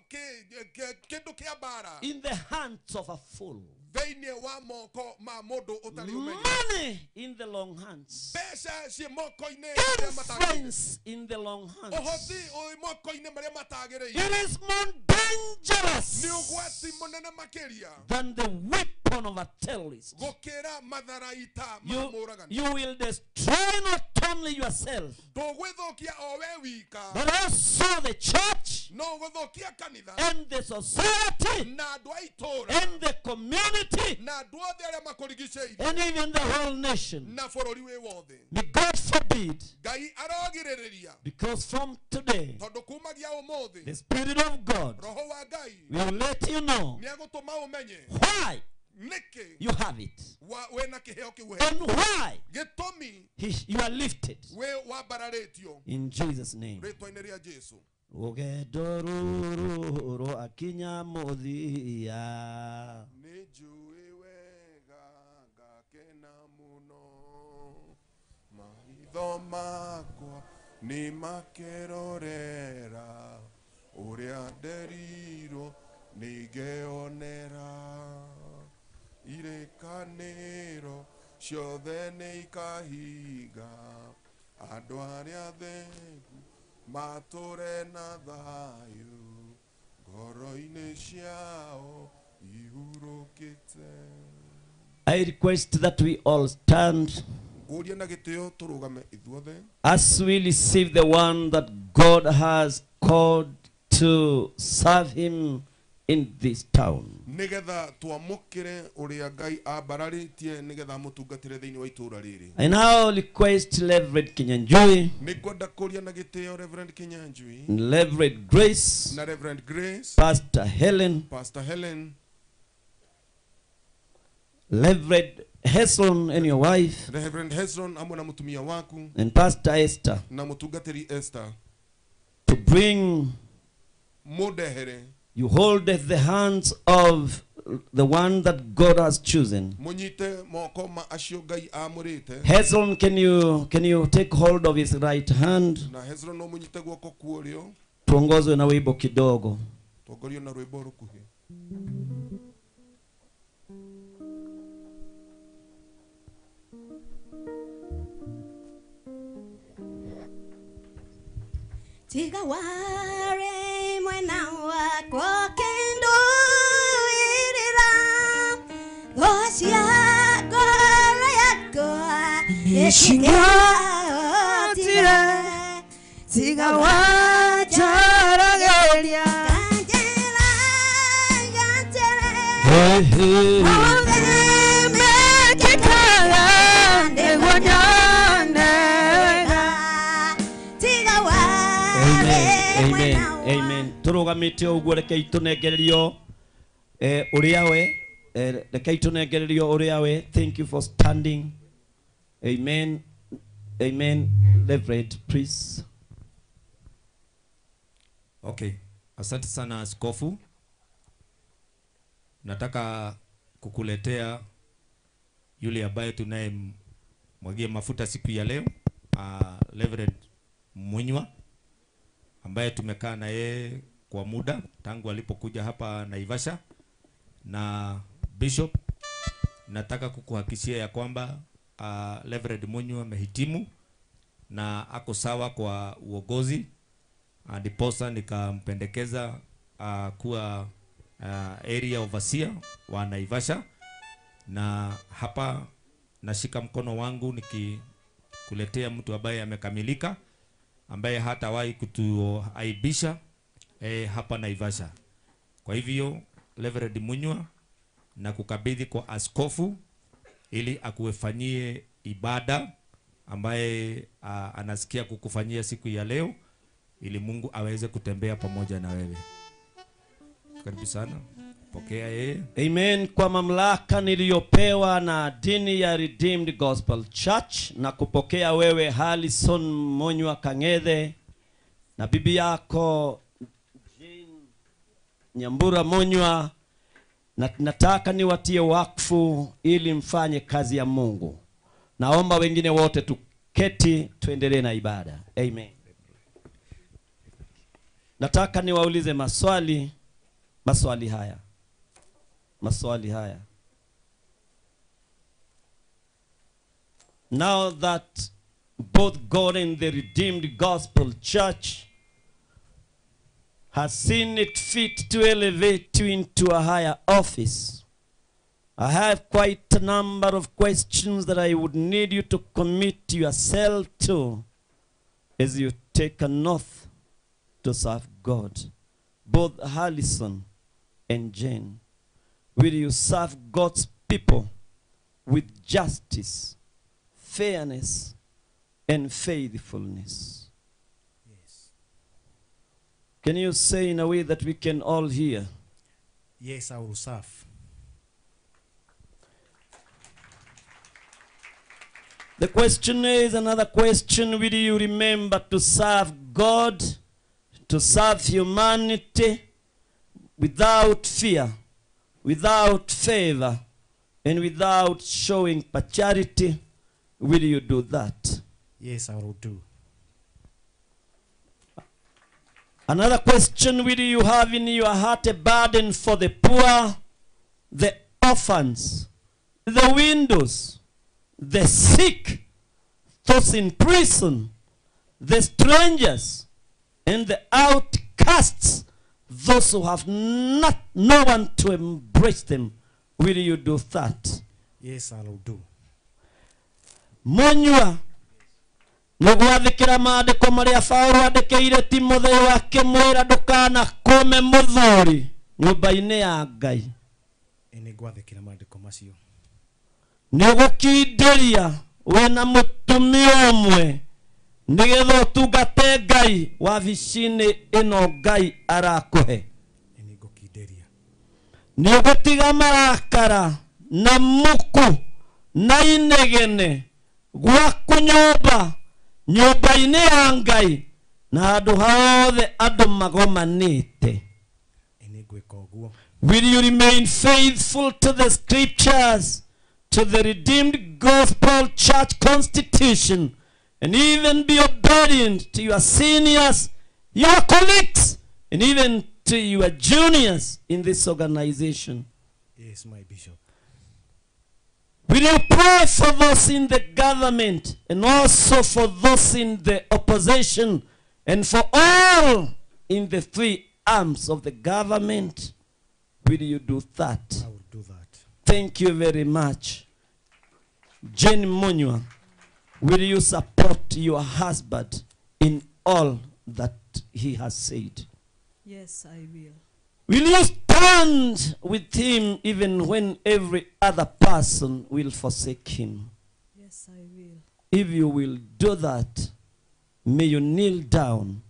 S4: kĩndũ kĩa mbara
S2: in the hands of a fool.
S4: Thĩinĩ wa moko ma mũndũ ũtarĩ ũmenyo.
S2: Money in the long hands.
S4: Mbeca ciĩ moko-inĩ marĩa matagĩrĩire.
S2: Influence in the long hands.
S4: Ũhoti ũrĩ moko-inĩ marĩa matagĩrĩire.
S2: It is more dangerous
S4: Nĩ ũgwati mũnene makĩria
S2: than the weapon of a terrorist.
S4: gũkĩra matharaita ma
S2: You,
S4: mũragani.
S2: you will destroy not only yourself,
S4: Ndũgwĩthũkia o we wika,
S2: but also the church
S4: no ũgũthũkia kanitha
S2: and the society
S4: na andũ a itũũra
S2: and the community
S4: na andũ othe arĩa makũrigicĩirie
S2: and even the whole nation.
S4: na bũrũri wĩ wothe.
S2: May God forbid,
S4: Ngai arogirĩrĩria
S2: because from today,
S4: tondũ kumagia ũmũthĩ
S2: the Spirit of God
S4: roho wa Ngai
S2: will let you know
S4: nĩ agũtũma ũmenye
S2: why
S4: nĩkĩ
S2: you have it
S4: wĩna kĩheo kĩu he
S2: and why
S4: gĩtũmi
S2: you are lifted.
S4: wĩ wambararĩtio
S2: In Jesus' name.
S4: rĩtwa-inĩ rĩa Jesu.
S2: Rũgendo rũrũ rwakinya mũthia.
S4: Nĩ njũĩ wega ngakena mũno maitho makwa nĩ makerorera ũrĩa nderirwo nĩ ngeonera irĩkanĩro ciothe nĩ ikahinga andũ arĩa athengu matũre na thayũ ngoro-inĩ ciao ihurũkĩte.
S2: I request that we all stand
S4: Ngũria na gĩtĩo tũrũgame ithuothe
S2: as we receive the one that God has called to serve him in this town.
S4: Nĩgetha twamũkĩre ũrĩa Ngai ambararĩtie nĩgetha amũtungatĩre thĩinĩ wa itũũra rĩrĩ.
S2: I now request Reverend Kinyanjui,
S4: Nĩngwenda kũria na gĩtĩo Reverend Kinyanjui
S2: Reverend Grace,
S4: na Reverend Grace,
S2: Pastor Helen,
S4: Pastor Helen,
S2: Reverend Hesron and your wife,
S4: Reverend Hesron hamwe na mũtumia waku
S2: and Pastor Esther
S4: na mũtungatĩri Esther
S2: to bring
S4: mũndehere.
S2: You hold the hands of the one that God has chosen.
S4: Mũnyite moko ma acio Ngai amũrĩte.
S2: Hezron, can you take hold of his right hand?
S4: Na Hezron no mũnyite guoko kwa ũrĩo.
S2: Tuongozwe na wimbo kidogo.
S4: Tuongorio na rwĩmbo rũkuhĩ.
S5: Tiga ware mwena wakwa kendo irira gosia gora yakwa ishingatire
S6: tiga wacharageria
S5: kanjera ganjera
S2: Hey, hey.
S6: mekekala ndegonyonega
S5: tiga ware
S2: Amen, amen, amen. Turugamite uguo rekei tunengererio uria we rekei tunengererio uria we. Thank you for standing. Amen, amen. Reverend, please.
S7: Okay, asante sana askofu. Nataka kukuletea yule ambaye tunayemwagia mafuta siku ya leo, Reverend Munywa, ambaye tumekaa na yeye kwa muda tangu alipokuja hapa Naivasha. Na Bishop, nataka kukuhakikishia ya kwamba Reverend Munywa amehitimu na ako sawa kwa uongozi. Ndiposa nikampendekeza kuwa area overseer wa Naivasha. Na hapa nashika mkono wangu nikikuletea mtu ambaye amekamilika, ambaye hatawahi kutuaibisha hapa Naivasha. Kwa hivyo Reverend Munywa, na kukabidhi kwa askofu ili akuefanyie ibada ambaye anasikia kukufanyia siku ya leo, ili Mungu aweze kutembea pamoja na wewe. Karibu sana. Pokea yeye.
S2: Amen. Kwa mamlaka niliyopewa na dini ya Redeemed Gospel Church, na kupokea wewe Harrison Munywa Kang'ethe na bibi yako Jane Nyambura Munywa, na nataka niwatie wakfu ili mfanye kazi ya Mungu. Naomba wengine wote tuketi tuendelee na ibada. Amen. Nataka niwaulize maswali, maswali haya. Maswali haya. Now that both God and the Redeemed Gospel Church has seen it fit to elevate you into a higher office, I have quite a number of questions that I would need you to commit yourself to as you take an oath to serve God. Both Harrison and Jane, will you serve God's people with justice, fairness, and faithfulness?
S8: Yes.
S2: Can you say in a way that we can all hear?
S8: Yes, I will serve.
S2: The question is another question. Will you remember to serve God, to serve humanity without fear, without favor, and without showing partiality? Will you do that?
S8: Yes, I will do.
S2: Another question, will you have in your heart a burden for the poor, the orphans, the widows, the sick, those in prison, the strangers, and the outcasts, those who have not no one to embrace them? Will you do that?
S8: Yes, I will do.
S2: Munyua, nĩgwathĩkĩra maandĩko marĩa Paũlũ andĩkĩire Timotheo akĩmwĩra ndũkanakũme mũthuri nyũmba-inĩ ya Ngai.
S8: Nĩngwathĩkĩra maandĩko macio.
S2: Nĩũgũkindĩria wĩna mũtumia ũmwe nĩgetha ũtungate Ngai wabici-inĩ ĩno Ngai arakũhe.
S8: Nĩngũkindĩria.
S2: Nĩũgũtiga marakara na muku na inegene gwaku nyũmba nyũmba-inĩ ya Ngai na handũ hothe andũ magomanĩte.
S8: Nĩngwĩka ũguo.
S2: Will you remain faithful to the scriptures, to the Redeemed Gospel Church Constitution, and even be obedient to your seniors, your colleagues, and even to your juniors in this organization?
S8: Yes, my bishop.
S2: Will you pray for those in the government and also for those in the opposition and for all in the three arms of the government? Will you do that?
S8: I will do that.
S2: Thank you very much. Jane Munyua, will you support your husband in all that he has said?
S6: Yes, I will.
S2: Will you stand with him even when every other person will forsake him?
S6: Yes, I will.
S2: If you will do that, may you kneel down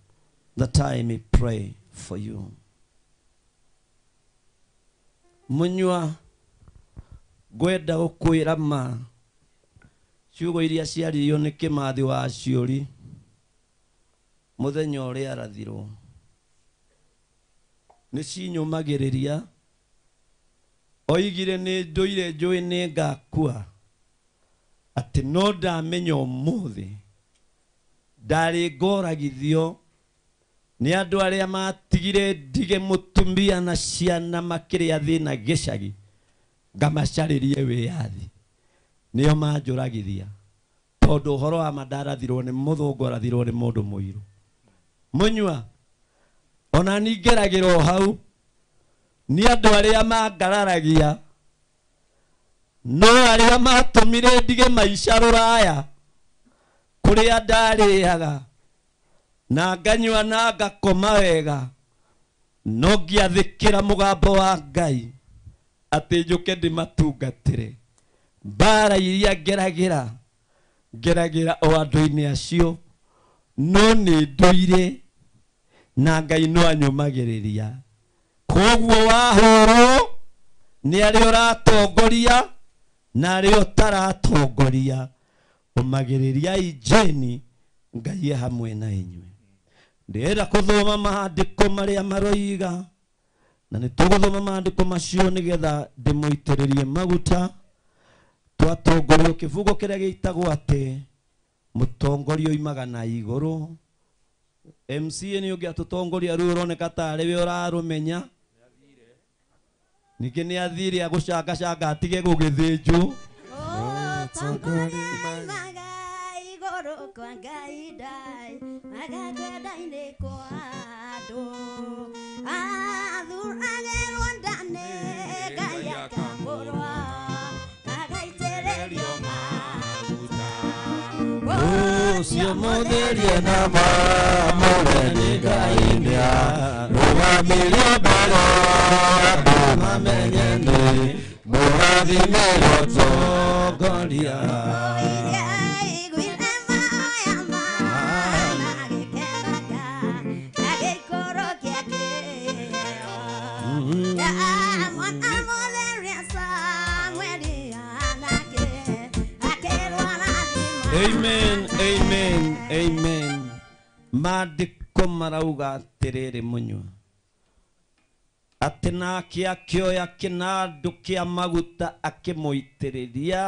S2: that I may pray for you. Munyua, ngwenda gũkwĩra ma ciugo iria ciaririo nĩ Kĩmathi wa Ciũri mũthenya ũrĩa arathirwo nĩ cinyũmagĩrĩria. Oigire nĩ ndũire njũĩ nĩ ngakua, atĩ no ndamenya ũmũthĩ ndarĩ ngoragithio nĩ andũ arĩa matigire ndige mũtumia na ciana makĩrĩa thĩna gĩcagi ngamacarĩrie wĩyathi, nĩo manjũragithia tondũ ũhoro wa ma ndarathirwo nĩ mũthũngũ, arathirwo nĩ mũndũ mũirũ. Munyua, ona ningeragĩra o hau nĩ andũ arĩa mangararagia, no arĩa matũmire ndige maica rũraya kũrĩa ndarĩaga na nganyua na ngakoma wega, no ngĩathĩkĩra mũgambo wa Ngai atĩ njũke ndĩmatungatĩre. Mbara iria ngeragĩra ngeragĩra o andũ-inĩ acio, no nĩ ndũire na Ngai no anyũmagĩrĩria. Koguo wahũrwo nĩ arĩa ũratongoria na arĩa ũtaratongoria, ũmagĩrĩriai Jane, Ngai e hamwe na inyuĩ. Ndĩrenda kũthoma maandĩko marĩa maroiga, na nĩ tũgũthoma maandĩko macio nĩgetha ndĩmũitĩrĩrie maguta. Twatongorio kĩbungo kĩrĩa gĩtagwo atĩ mũtongoria oimaga na igũrũ. MCA nĩ ũngĩatũtongoria rĩu ũroneka tarĩ we ũrarũmenya. Ningĩ nĩ athire agũcangacanga atige gũgĩthĩnjwo.
S5: Mũtongoria oimaga Kwa Ngai ndai magakwenda-inĩ kwa andũ athuragĩrwo nda-nĩ Ngai akamũrwa agaitĩrĩrio maguta
S2: Ũcio mũtherie na mwamũre nĩ Ngai nĩarũgamirio mbere andũ mamenye nĩ mũrathime gũtongoria. Amen, amen, amen. Maandĩko marauga atĩrĩrĩ mũnyua atĩ nake akĩoya kĩnandũ kĩa maguta akĩmũitĩrĩria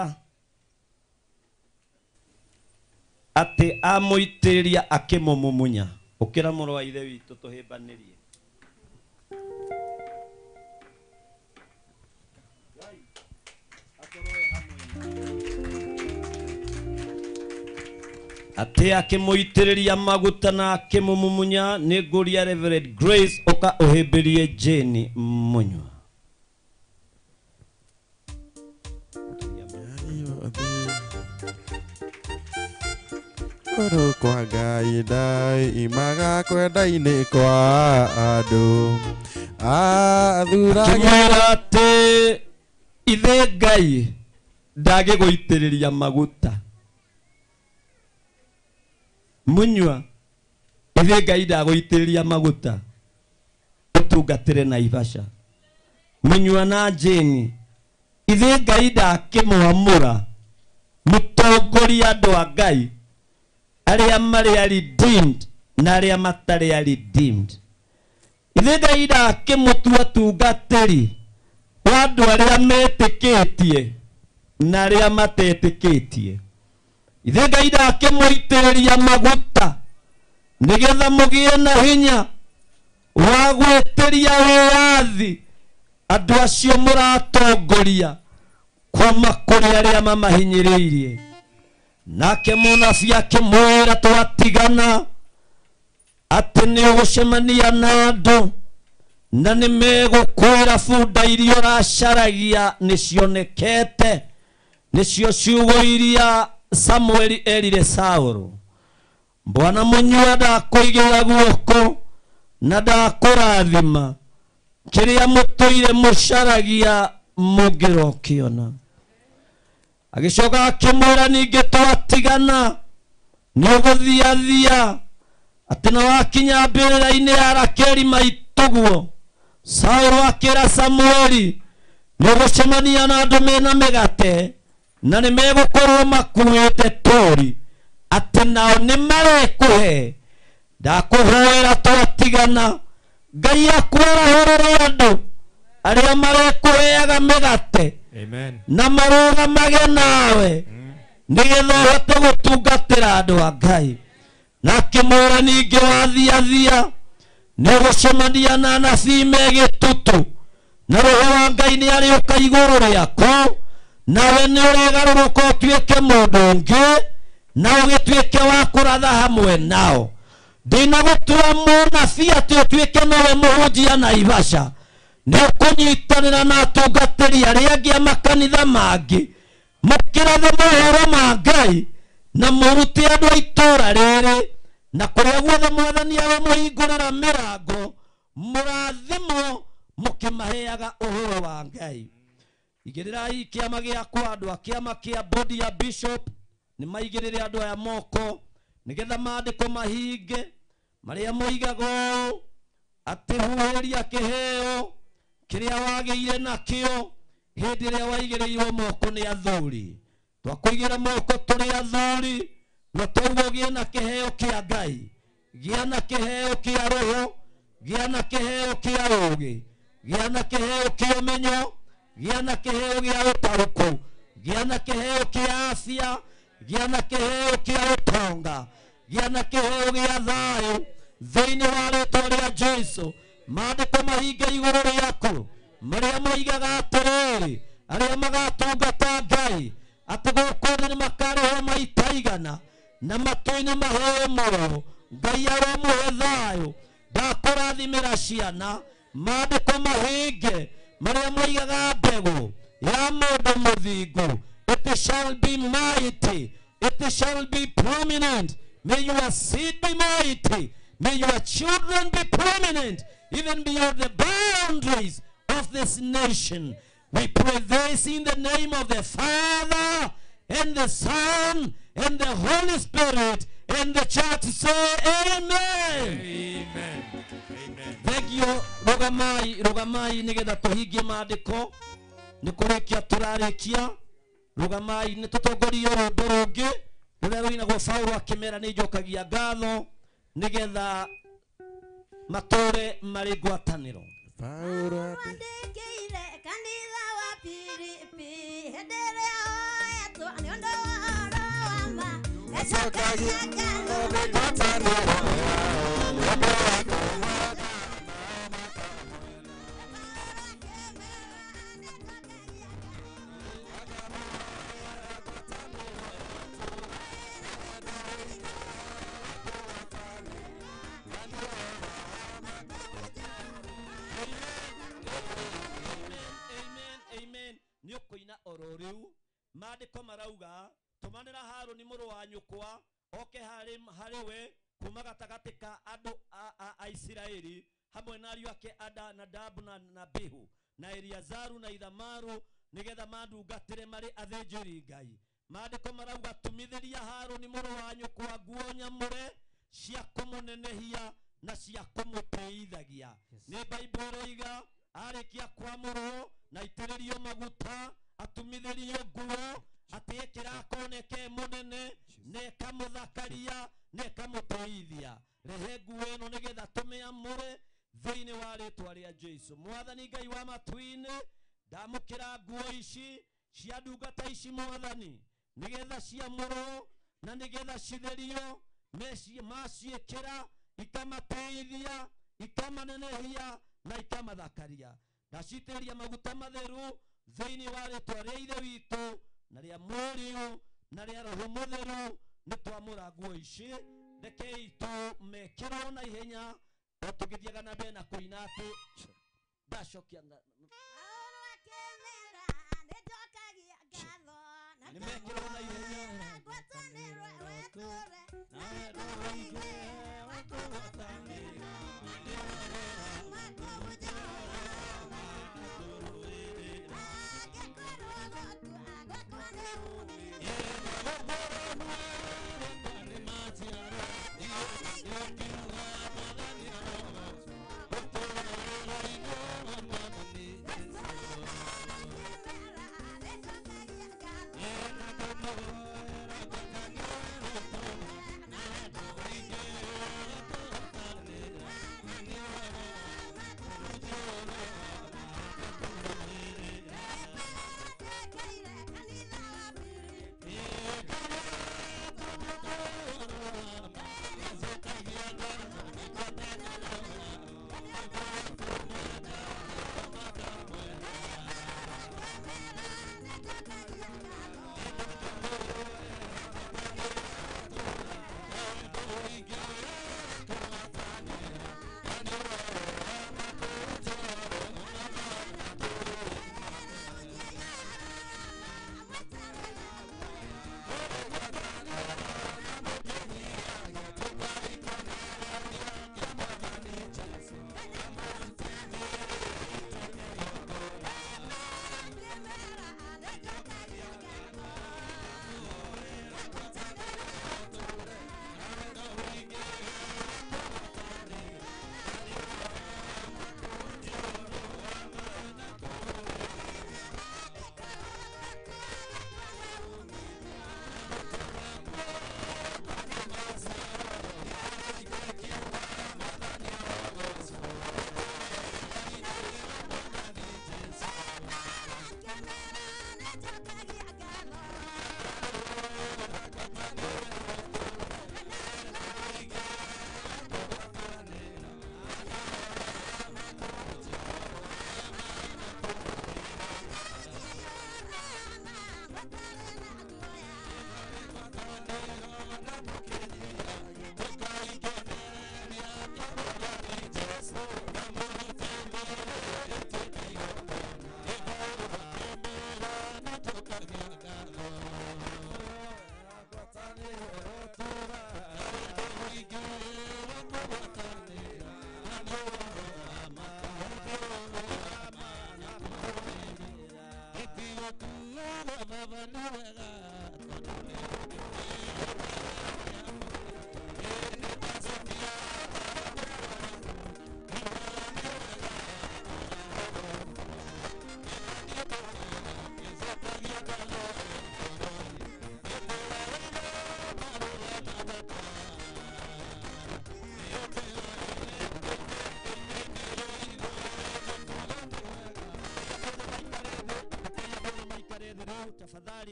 S2: atĩ amũitĩrĩria akĩmũmumunya. Ũkĩra mũrũ wa ithe witũ tũhĩmbanĩrie. Atĩ akĩmũitĩrĩria maguta na akĩmũmumunya. Nĩ ngũria Reverend Grace ũka ũhĩmbĩrie Jane Mũnyua.
S3: Kũrũ kwa Ngai ndai imaga kwenda-inĩ kwa andũ athuragĩrwo
S2: Akĩmwĩra atĩ ithe Ngai ndagĩgũitĩrĩria maguta. Munyua ithe Ngai ndagũitĩrĩria maguta ũtungatĩre Naivasha. Munyua na Jane ithe Ngai ndakĩmwamũra mũtongoria andũ a Ngai arĩa marĩ a redeemed na arĩa matarĩ a redeemed. Ithe Ngai ndakĩmũtua tungatĩri wa andũ arĩa metĩkĩtie na arĩa matetĩkĩtie. Ithe Ngai ndakĩmũitĩrĩria maguta nĩgetha mũgĩe na hinya wa gwĩtĩria wĩyathi andũ acio mũratongoria kuma kũrĩ arĩa mamahinyĩrĩirie. Nake mũnabii akĩmwĩra twatigana atĩ nĩ ũgũcemania na andũ na nĩ megũkwĩra bunda iria ũracaragia nĩcionekete, nĩcio ciugo iria Samueli erire Saũlũ. Bwana Mũnyua ndakũigĩra guoko na ndakũrathima kĩrĩa mũtũire mũcaragia mũngĩrokĩona. Agĩcoka akĩmwĩra ningĩ twatigana nĩ ũgũthiathia atĩ na wakinya mbĩrĩra-inĩ ya Rakeli maitũguo. Saũlũ akĩra Samueli nĩ ũgũcemania na andũ mena mĩgate na nĩ megũkorwo makuĩte tũri atĩ nao nĩ marekũhe. Ndakũhoera twatigana Ngai akwarahũrĩre andũ arĩa marekũheaga mĩgate
S7: Amen.
S2: na marũgamage nawe nĩgetha ũhote gũtungatĩra andũ a Ngai. Na akĩmwĩra ningĩ wathiathia nĩ ũgũcemania na anabii me gĩtutu na Roho wa Ngai nĩ arĩũka igũrũ rĩaku nawe nĩ ũrĩgarũrũka ũtuĩke mũndũ ũngĩ na ũgĩtuĩke wa kũratha hamwe nao. Ndinagũtua mũnabii atĩ ũtuĩke nowe mũhunjia Naivasha. Nĩ ũkũnyitanĩra na atungatĩri arĩa angĩ a makanitha mangĩ mũkĩrathe mohoro ma Ngai na mũrute andũ a itũũra rĩrĩ na kũrĩa guothe Mwathani arĩmũhingũrĩra mĩrango mũrathimwo mũkĩmaheaga ũhoro wa Ngai. Igĩrĩrai kĩama gĩakwa andũ a kĩama kĩa bodi ya bishop nĩ maigĩrĩre andũ aya moko nĩgetha maandĩko mahinge marĩa moigaga ũũ atĩ huhĩria kĩheo kĩrĩa wagĩire nakĩo hĩndĩ ĩrĩa waigĩrĩirwo moko nĩ athuri. Twakũigĩra moko tũrĩ athuri na toguo gĩe na kĩheo kĩa Ngai, gĩa na kĩheo kĩa Roho, gĩa na kĩheo kĩa ũũgĩ, gĩa na kĩheo kĩa ũmenyo, gĩa na kĩheo gĩa ũtaũku, gĩa na kĩheo kĩa afya, gĩa na kĩheo kĩa ũtonga, gĩa na kĩheo gĩa thayũ thĩinĩ wa rĩtwa rĩa Jesũ. Maandĩko mahinge igũrũ rĩaku marĩa moigaga atĩrĩrĩ arĩa magatungata Ngai atĩ gũkũ thĩ nĩ makarĩhwo maita igana. Na matu-inĩ maheo muoyo. Ngai aromũhe thayũ. Ndakũrathimĩra ciana. Maandĩko mahinge marĩa moigaga mbegũ ya mũndũ mũthingu. It shall be mighty. It shall be prominent. May your seed be mighty. May your children be prominent, even beyond the boundaries of this nation. We pray this in the name of the Father, and the Son, and the Holy Spirit, and the church say amen.
S7: Amen. Amen.
S2: Thank you. Rugamai, rugamai, nigetha tuhingie maandĩko. Nĩ kũrĩkia tũrarĩkia. Rugamai, nĩ tũtongorie rwĩmbo rũngĩ rũrĩa rũinagwo Paũlũ akĩmera nĩ njokagia ngatho nĩgetha matũre marĩ ngwatanĩro.
S3: Paũlũ
S5: andĩkĩire kanitha wa Filipi hĩndĩ ĩrĩa oetwo nĩ ũndũ wa ũhoro wa ma. Nĩnjokagia ngatho nĩ ngwatanĩro yao nĩ ũndũ wa kũhota.
S2: Nĩ ũkũina oro rĩu. Maandĩko marauga tũmanĩra Harũni mũrũ wa nyũkwa oke harĩ we kuma gatagatĩ ka andũ a Isiraeli hamwe na ariũ ake Ada na Nadabu na Abihu na Eliazaru na Ithamaru nĩgetha mandungatĩre marĩ athĩnjĩri Ngai. Maandĩko marauga tumithĩria Harũni mũrũ wa nyũkwa nguo nyamũre cia kũmũnenehia na cia kũmũtĩithagia. Nĩ Bible ĩroiga arĩkia kwamũrwo na itĩrĩrio maguta atumithĩrio nguo atĩ ĩkĩra akoneke mũnene na ĩkamũthakaria na ĩkamũtĩithia. Rehe nguo ĩno nĩgetha tũmĩamũre thĩinĩ wa rĩtwa rĩa Jesũ. Mwathani Ngai wa matu-inĩ, ndamũkĩra nguo ici cia ndungata ici Mwathani nĩgetha ciamũrwo na nĩgetha citherio, maciĩkĩra ikamatĩithia, ikamanenehia na ikamathakaria. Ndacitĩrĩria maguta matheru thĩinĩ wa rĩtwa rĩa Ithe witũ na rĩa Mũriũ na rĩa Roho Mũtheru. Nĩ twamũra nguo ici, rekei tũmekĩrwo na ihenya o tũgĩthiaga na mbere na kũina atĩ ndacokia nĩmekĩrwo na ihenya.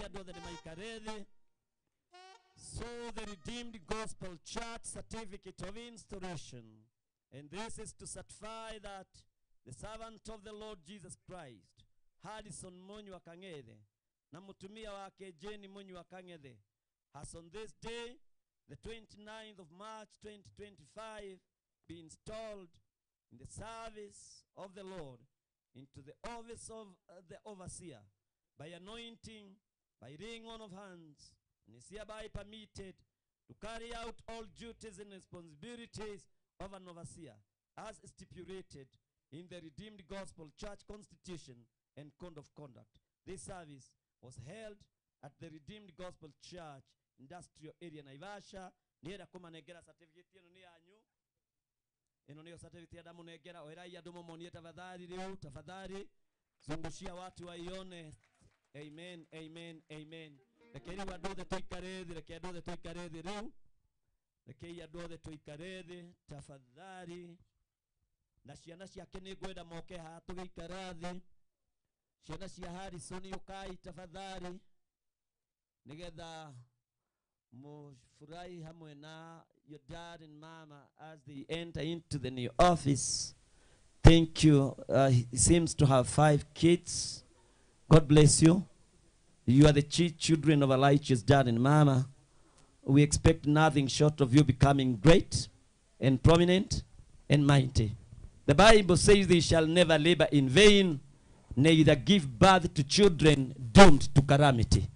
S2: Andũ othe nĩ maikare thĩ. So the Redeemed Gospel Church Certificate of Installation, and this is to certify that the servant of the Lord Jesus Christ, Harrison Munyua Kang'ethe, na mutumia wake Jane Munyua Kang'ethe, has on this day, the 29th of March 2025, been installed in the service of the Lord into the office of the overseer by anointing, by laying on of hands, and is hereby permitted to carry out all duties and responsibilities of an overseer as stipulated in the Redeemed Gospel Church Constitution and Code of Conduct. This service was held at the Redeemed Gospel Church, Industrial Area, Naivasha. Nienda kumanengera certificate ĩno nĩ yanyu. Ĩno nĩyo certificate ndamunengera. Oerai andũ mũmonie tafadhali rĩu, tafadhali zungushia watu waione. Amen, amen, amen. Reke rĩu andũ othe tũikare thĩ, reke andũ othe tũikare thĩ rĩu. Rekei andũ othe tũikare thĩ tafadhali. Na ciana ciake nĩ ngwenda moke haha tũgĩikara thĩ. Ciana cia Harrison ũkai tafadhali, nĩgetha mufurahi hamwe na your dad and mama as they enter into the new office. Thank you. He seems to have 5 kids. God bless you. You are the chief children of Elijah's dad and mama. We expect nothing short of you becoming great and prominent and mighty. The Bible says they shall never labor in vain, neither give birth to children doomed to calamity.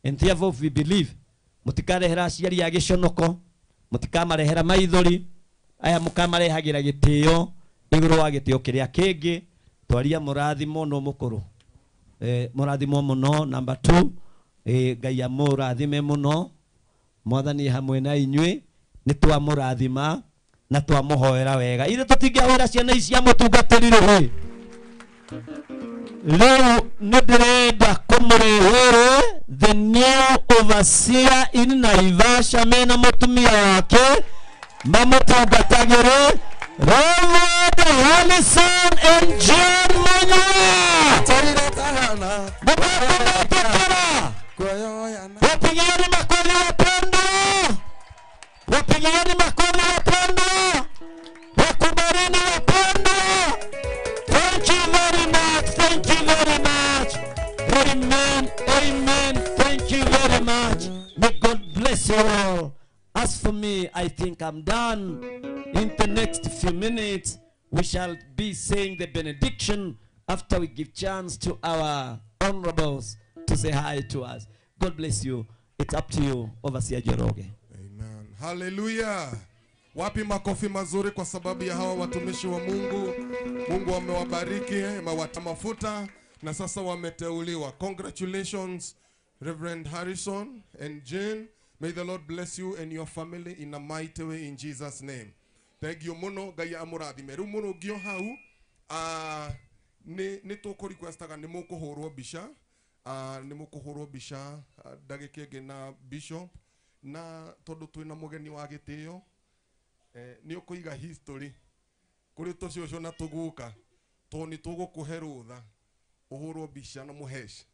S2: And therefore we believe, mutikarehera aciari a gĩconoko, mũtikamarehera maithori, aya mũkamarehagĩra gĩtĩo igũrũ wa gĩtĩo kĩrĩa kĩngĩ. Twaria mũrathimo no mũkũrũ. Mũrathimo mũno. Number 2, Ngai amũrathime mũno. Mwathani hamwe na inyuĩ, nĩ twamũrathima na twamũhoera wega. Ithe tũtingĩhoera ciana ici cia mũtungatĩri rĩ. Rĩu nĩ ndĩrenda kũmũrehere the new overseer in Naivasha mena mũtumia wake mamũtungatagĩre, Reverend Harrison and Jane Munyua. Mũkũmũtĩkĩra. Wapigieni makofi wapendwa, wapigieni makofi wapendwa, wakubalini wapendwa. Thank you very much, thank you very much. Amen, amen, thank you very much. May God bless you all. As for me, I think I'm done. In the next few minutes, we shall be saying the benediction after we give chance to our honorables to say hi to us. God bless you. It's up to you, Overseer Njoroge.
S4: Amen. Hallelujah. Wapi makofi mazuri kwa sababu ya hawa watumishi wa Mungu. Mungu amewabariki, amewata mafuta na sasa wameteuliwa. Congratulations, Reverend Harrison and Jane. May the Lord bless you and your family in a mighty way in Jesus' name. Thank you muno, Ngai amurathime. Riu muno ngio hau, ni tũkũ requestaga nĩ mũkũhũrwo mbica, nĩ mũkũhũrwo mbica ndagĩka ĩngĩ na bishop, na tondũ twĩna mũgeni wa gĩtĩo, nĩ ũkũiga history kũrĩ tũcũcũ na tũguka, tondũ nĩ tũgũkũhe rũtha ũhũrwo mbica na mũhesh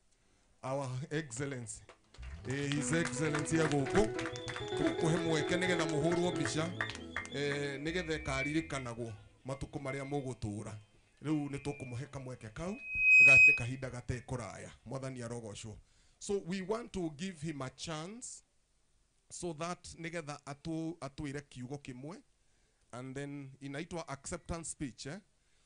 S4: Our Excellency, His Excellency ya gũkũ tũgũkũhe mweke nĩgetha mũhũrwo mbica, nĩgetha ĩkaririkanagwo matukũ marĩa mũgũtũra. Rĩu nĩ tũkũmũhe kamweke kau gate kahinda gate kũraya. Mwathani arogocwo. So we want to give him a chance so that nĩgetha atwĩre kiugo kĩmwe, and then inaitwa acceptance speech, eh?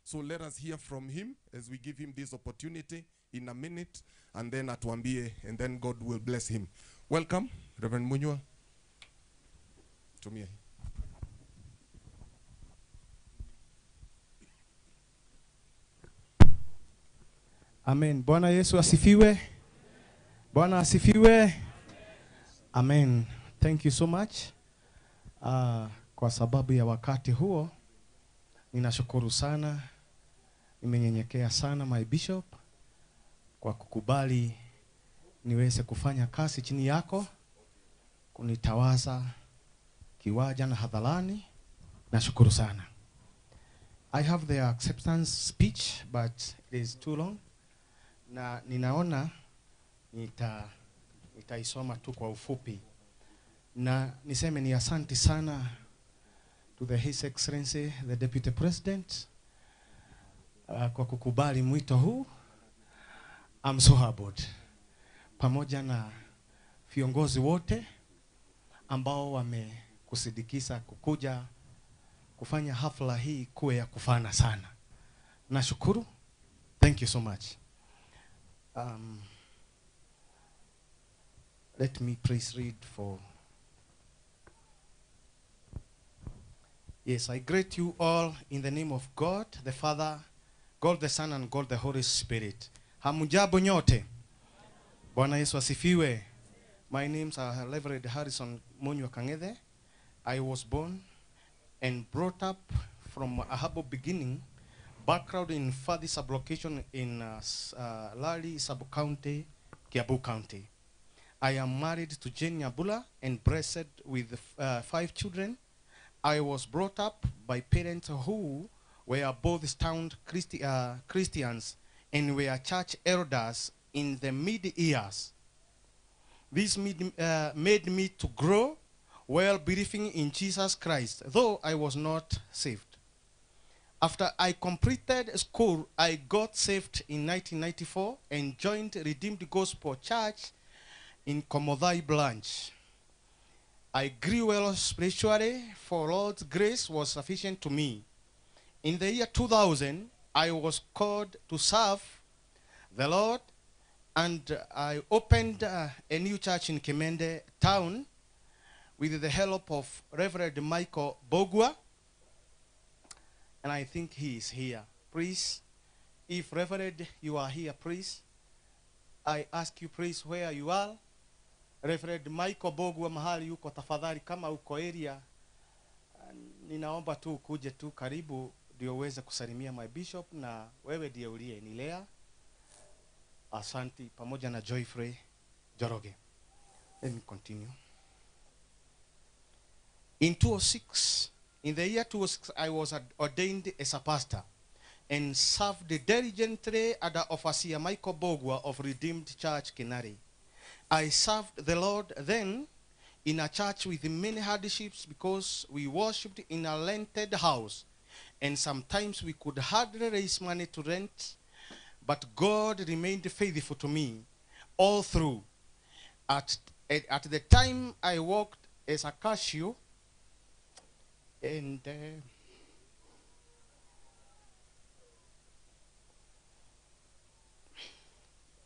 S4: So let us hear from him as we give him this opportunity in a minute, and then atuambie, and then God will bless him. Welcome, Reverend Munyua. Tumia.
S8: Amen. Bwana Yesu asifiwe. Bwana asifiwe. Amen. Thank you so much. Kwa sababu ya wakati huo, ninashukuru sana. Nimenyenyekea sana my bishop kwa kukubali niweze kufanya kazi chini yako, kunitawaza kiwaja na hadharani. Nashukuru sana. I have the acceptance speech, but it is too long. Na ninaona Nitaisoma tu kwa ufupi na niseme ni asanti sana to the His Excellency the Deputy President kwa kukubali mwito huu. I'm so humbled. Pamoja na viongozi wote ambao wamekusindikiza kukuja kufanya hafla hii kuwe ya kufana sana. Nashukuru. Thank you so much. Let me please read for. Yes, I greet you all in the name of God, the Father, God the Son, and God the Holy Spirit. Hamujambo nyote. Bwana Yesu asifiwe. My name's Reverend Harrison Munyua Kang'ethe. I was born and brought up from a humble beginning, background in Fathi sublocation in Lari sub-county, Kiambu County. I am married to Jane Nyambura and blessed with 5 children. I was brought up by parents who were both staunch Christians and were church elders in the mid-years. This made me to grow while believing in Jesus Christ, though I was not saved. After I completed school, I got saved in 1994 and joined Redeemed Gospel Church in Komothai Branch. I grew well spiritually, for Lord's grace was sufficient to me. In the year 2000, I was called to serve the Lord, and I opened a new church in Kimende town with the help of Reverend Michael Bogwa, and I think he is here. Please, if Reverend, you are here, please, I ask you, please, where you are. Reverend Michael Bogwa, mahali yuko, tafadhali, kama uko area, ninaomba tu ukuje tu karibu ndio uweze kusalimia my bishop, na wewe ndiye uliyenilea. Asanti, pamoja na Joyfrey Njoroge. Let me continue. In 2006, in the year 2006, I was ordained as a pastor and served diligently under Overseer Michael Bogwa of Redeemed Church, Kinari. I served the Lord then in a church with many hardships because we worshipped in a rented house, and sometimes we could hardly raise money to rent, but God remained faithful to me all through. At the time, I worked as a cashier, and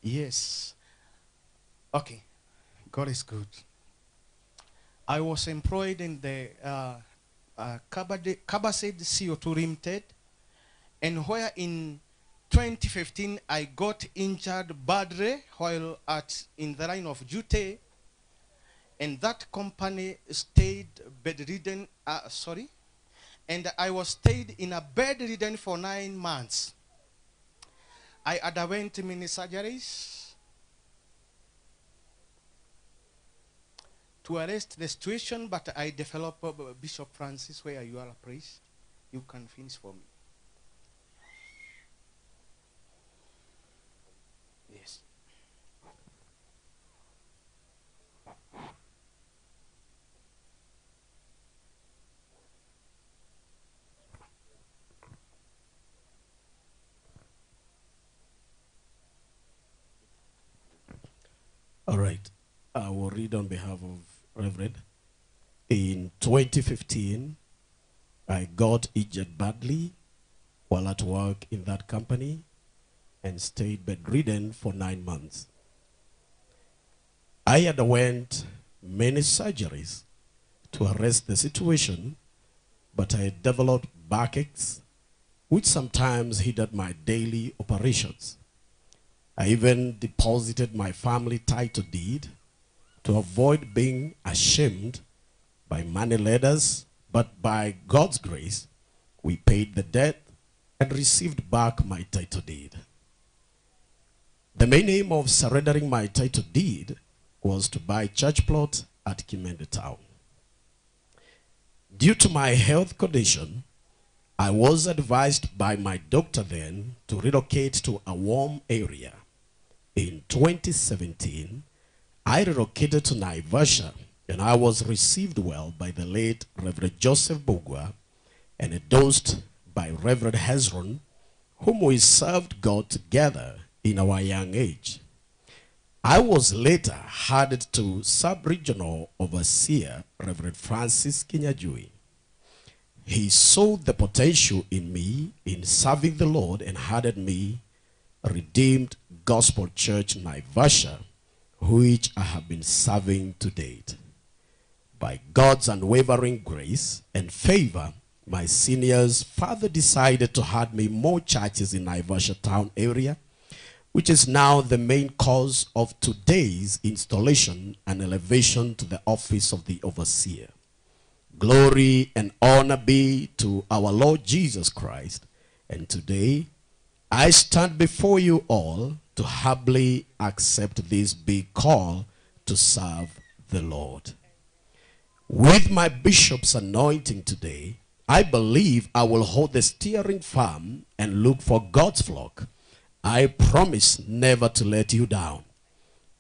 S8: yes, okay, God is good. I was employed in the Kabasid CO2 Limited, and where in 2015 I got injured badly while in the line of duty, and that company stayed bedridden. And I was stayed in a bedridden for 9 months. I underwent many surgeries to arrest the situation, but I developed. Bishop Francis, where you are, please, you can finish for me. Yes.
S2: All right. I will read on behalf of Reverend. In 2015, I got injured badly while at work in that company and stayed bedridden for 9 months. I underwent many surgeries to arrest the situation, but I developed backaches, which sometimes hindered my daily operations. I even deposited my family title deed to avoid being ashamed by money lenders, but by God's grace, we paid the debt and received back my title deed. The main aim of surrendering my title deed was to buy church plot at Kimende Town. Due to my health condition, I was advised by my doctor then to relocate to a warm area. In 2017, I relocated to Naivasha, and I was received well by the late Reverend Joseph Bugwa and endorsed by Reverend Hezron, whom we served God together in our young age. I was later hired to sub-regional overseer Reverend Francis Kinyajui. He saw the potential in me in serving the Lord and hired me Redeemed Gospel Church Naivasha, which I have been serving to date. By God's unwavering grace and favor, my seniors father decided to add me more churches in Naivasha town area, which is now the main cause of today's installation and elevation to the office of the overseer. Glory and honor be to our Lord Jesus Christ. And today, I stand before you all to humbly accept this big call to serve the Lord. With my bishop's anointing today, I believe I will hold the steering firm and look for God's flock. I promise never to let you down.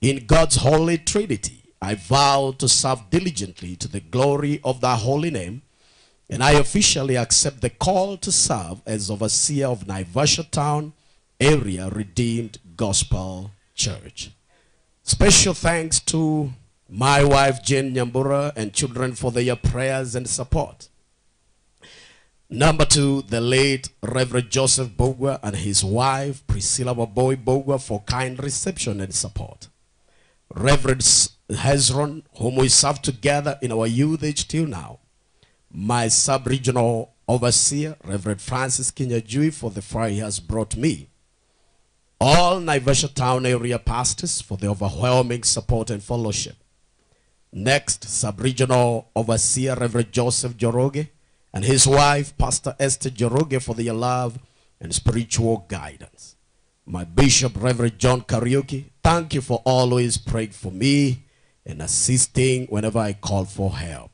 S2: In God's holy Trinity, I vow to serve diligently to the glory of thy holy name, and I officially accept the call to serve as overseer of Naivasha Town Area Redeemed Gospel Church. Special thanks to my wife Jane Nyambura and children for their prayers and support. Number 2, the late Reverend Joseph Bogwa and his wife Priscilla Waboy Bogwa for kind reception and support. Reverend Hezron, whom we served together in our youth age till now. My sub-regional overseer, Reverend Francis Kinyajui, for the far he has brought me. All Naivasha Town area pastors for the overwhelming support and fellowship. Next, sub-regional overseer, Reverend Joseph Joroge, and his wife, Pastor Esther Joroge, for their love and spiritual guidance. My bishop, Reverend John Kariuki, thank you for always praying for me and assisting whenever I call for help.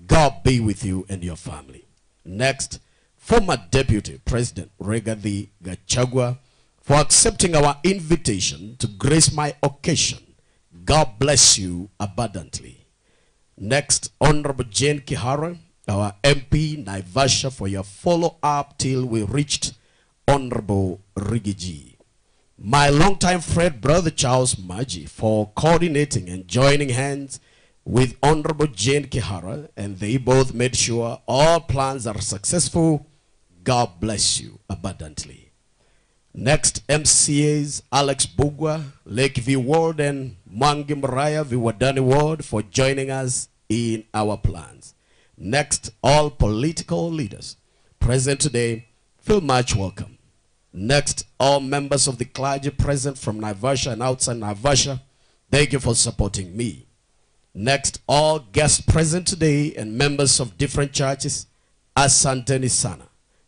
S2: God be with you and your family. Next, former Deputy President Rigathi Gachagua, for accepting our invitation to grace my occasion. God bless you abundantly. Next, Honorable Jane Kihara, our MP Naivasha, for your follow-up till we reached Honorable Rigiji. My longtime friend, Brother Charles Maji, for coordinating and joining hands with Honorable Jane Kihara, and they both made sure all plans are successful. God bless you abundantly. Next, MCAs Alex Bugwa, Lakeview Ward, and Mwangi Muraya, Viwadani Ward, for joining us in our plans. Next, all political leaders present today feel much welcome. Next, all members of the clergy present from Naivasha and outside Naivasha, thank you for supporting me. Next, all guests present today and members of different churches, asanteni sana.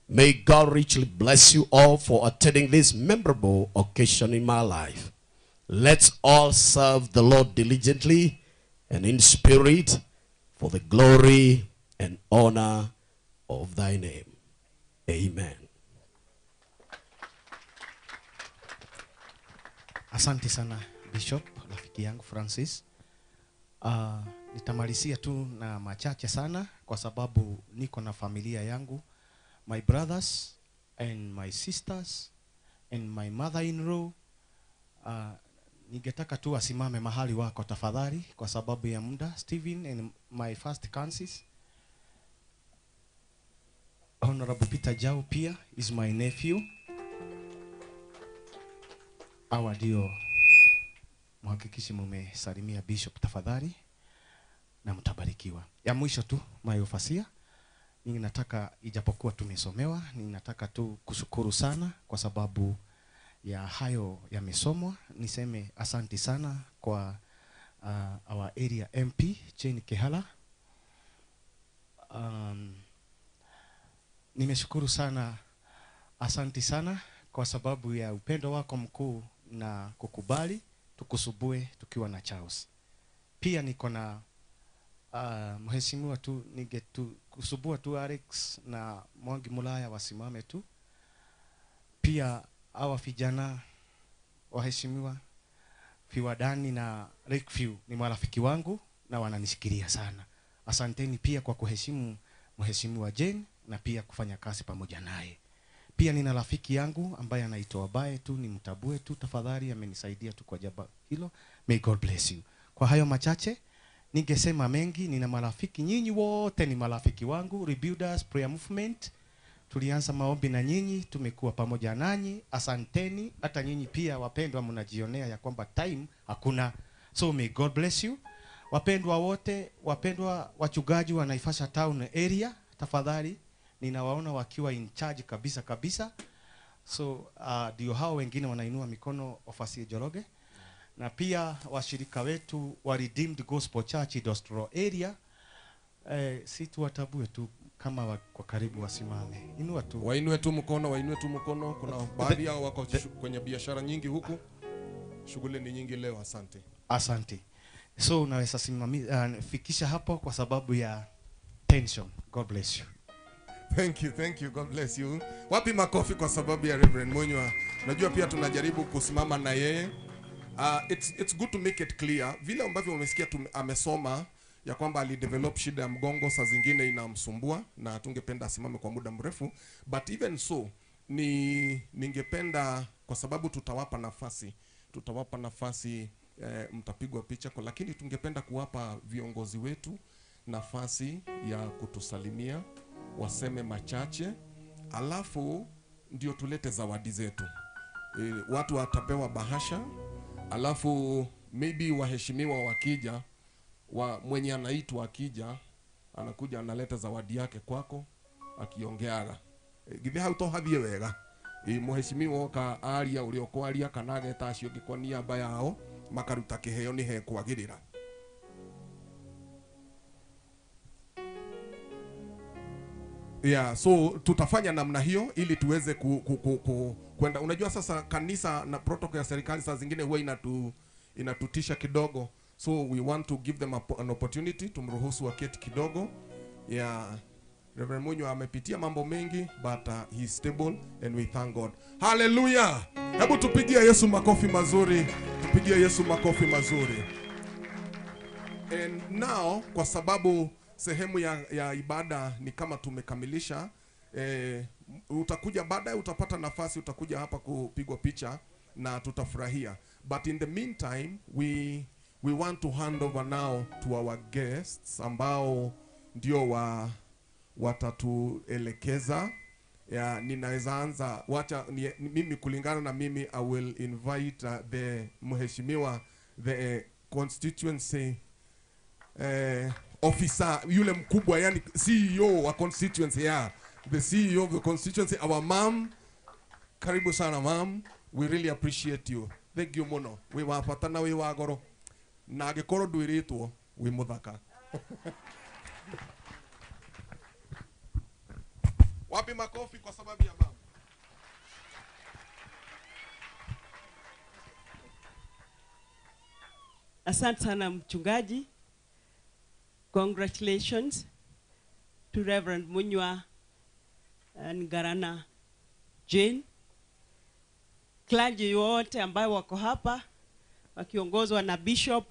S2: May God richly bless you all for attending this memorable occasion in my life. Let's all serve the Lord diligently and in spirit for the glory and honor of thy name. Amen.
S8: Asante sana Bishop, rafiki yangu Francis. Nitamalizia tu na machache sana kwa sababu niko na familia yangu, my brothers and my sisters and my mother-in-law. Ningetaka tu asimame mahali wako tafadhali kwa sababu ya muda. Stephen and my first cousins. Honorable Peter Jao pia is my nephew. Hawa ndio mhakikishe mumesalimia Bishop tafadhali na mtabarikiwa. Ya mwisho tu my overseer, ninataka, ijapokuwa tumesomewa, ninataka tu kushukuru sana kwa sababu ya hayo yamesomwa. Niseme asanti sana kwa our area MP Jane Kehala. Nimeshukuru sana, asanti sana kwa sababu ya upendo wako mkuu na kukubali tukusubue tukiwa na Charles. Pia niko na mheshimiwa tu, ninge tu kusubua tu Alex na Mwangi Mulaya wasimame tu. Pia hawa vijana waheshimiwa, Viwandani na Lakeview ni marafiki wangu na wananishikilia sana. Asanteni pia kwa kuheshimu Mheshimiwa Jane na pia kufanya kazi pamoja naye. Pia nina rafiki yangu ambaye anaitwa Abaye tu, ni mtabue tu, tafadhali amenisaidia tu kwa jambo hilo. May God bless you. Kwa hayo machache, ningesema mengi, nina marafiki, nyinyi wote ni marafiki wangu, Rebuilders Prayer Movement. Tulianza maombi na nyinyi, tumekuwa pamoja nanyi. Asanteni, hata nyinyi pia wapendwa mnajionea ya kwamba time hakuna. So may God bless you. Wapendwa wote, wapendwa wachungaji wa Naivasha Town area, tafadhali ninawaona wakiwa in charge kabisa kabisa. So ndio hao wengine wanainua mikono, Ofasie Joroge. Na pia washirika wetu wa Redeemed Gospel Church Industrial Area, si tuwatabue tu kama kwa karibu wasimame. Inua tu.
S4: Wainue tu mkono, wainue tu mkono. Kuna baadhi yao wako kwenye biashara nyingi huku. Shughuli ni nyingi leo, asante.
S8: Asante. So unaweza fikisha hapo kwa sababu ya tension. God bless you.
S4: Thank you, thank you. God bless you. Wapi makofi kwa sababu ya Reverend Munywa. Najua pia tunajaribu kusimama na yeye. It's good to make it clear. Vile ambavyo umesikia amesoma ya kwamba alidevelop shida ya mgongo, saa zingine inamsumbua na tungependa asimame kwa muda mrefu. But even so, ningependa kwa sababu tutawapa nafasi, mtapigwa picha kwa, lakini tungependa kuwapa viongozi wetu nafasi ya kutusalimia, waseme machache, alafu ndio tulete zawadi zetu. Watu watapewa bahasha, alafu maybe waheshimiwa wakija, mwenye anaitwa akija, anakuja analeta zawadi yake kwako akiongeaga. Githe hau to hathie wega. Mheshimiwa ka aria uria ukwaria kana ageta acio angĩ kwa niaba yao makaruta kiheo ni hekwagirira. Yeah, so tutafanya namna hiyo ili tuweze kwenda. Unajua sasa kanisa na protocol ya serikali saa zingine huwa inatutisha kidogo. So we want to give them an opportunity, tumruhusu waketi kidogo. Yeah, Reverend Munywa amepitia mambo mengi, but he's stable and we thank God. Hallelujah. Hebu tupigie Yesu makofi mazuri. Tupigie Yesu makofi mazuri. And now kwa sababu sehemu ya ibada ni kama tumekamilisha, utakuja baadaye, utapata nafasi, utakuja hapa kupigwa picha na tutafurahia. But in the meantime, we want to hand over now to our guests ambao ndio watatuelekeza. Ya, ninaweza anza, wacha mimi kulingana na mimi I will invite the mheshimiwa, the constituency officer, yule mkubwa, yani CEO wa constituency, yeah, the CEO of the constituency, our mom. Karibu sana mom, we really appreciate you. Thank you muno. We wapatana we wagoro na angikorwo ndwiritwo wi muthaka. Wapi makofi kwa sababu ya mama.
S1: Asante sana mchungaji. Congratulations to Reverend Munywa and Garana Jane. Clergy wote ambao wako hapa wakiongozwa na Bishop,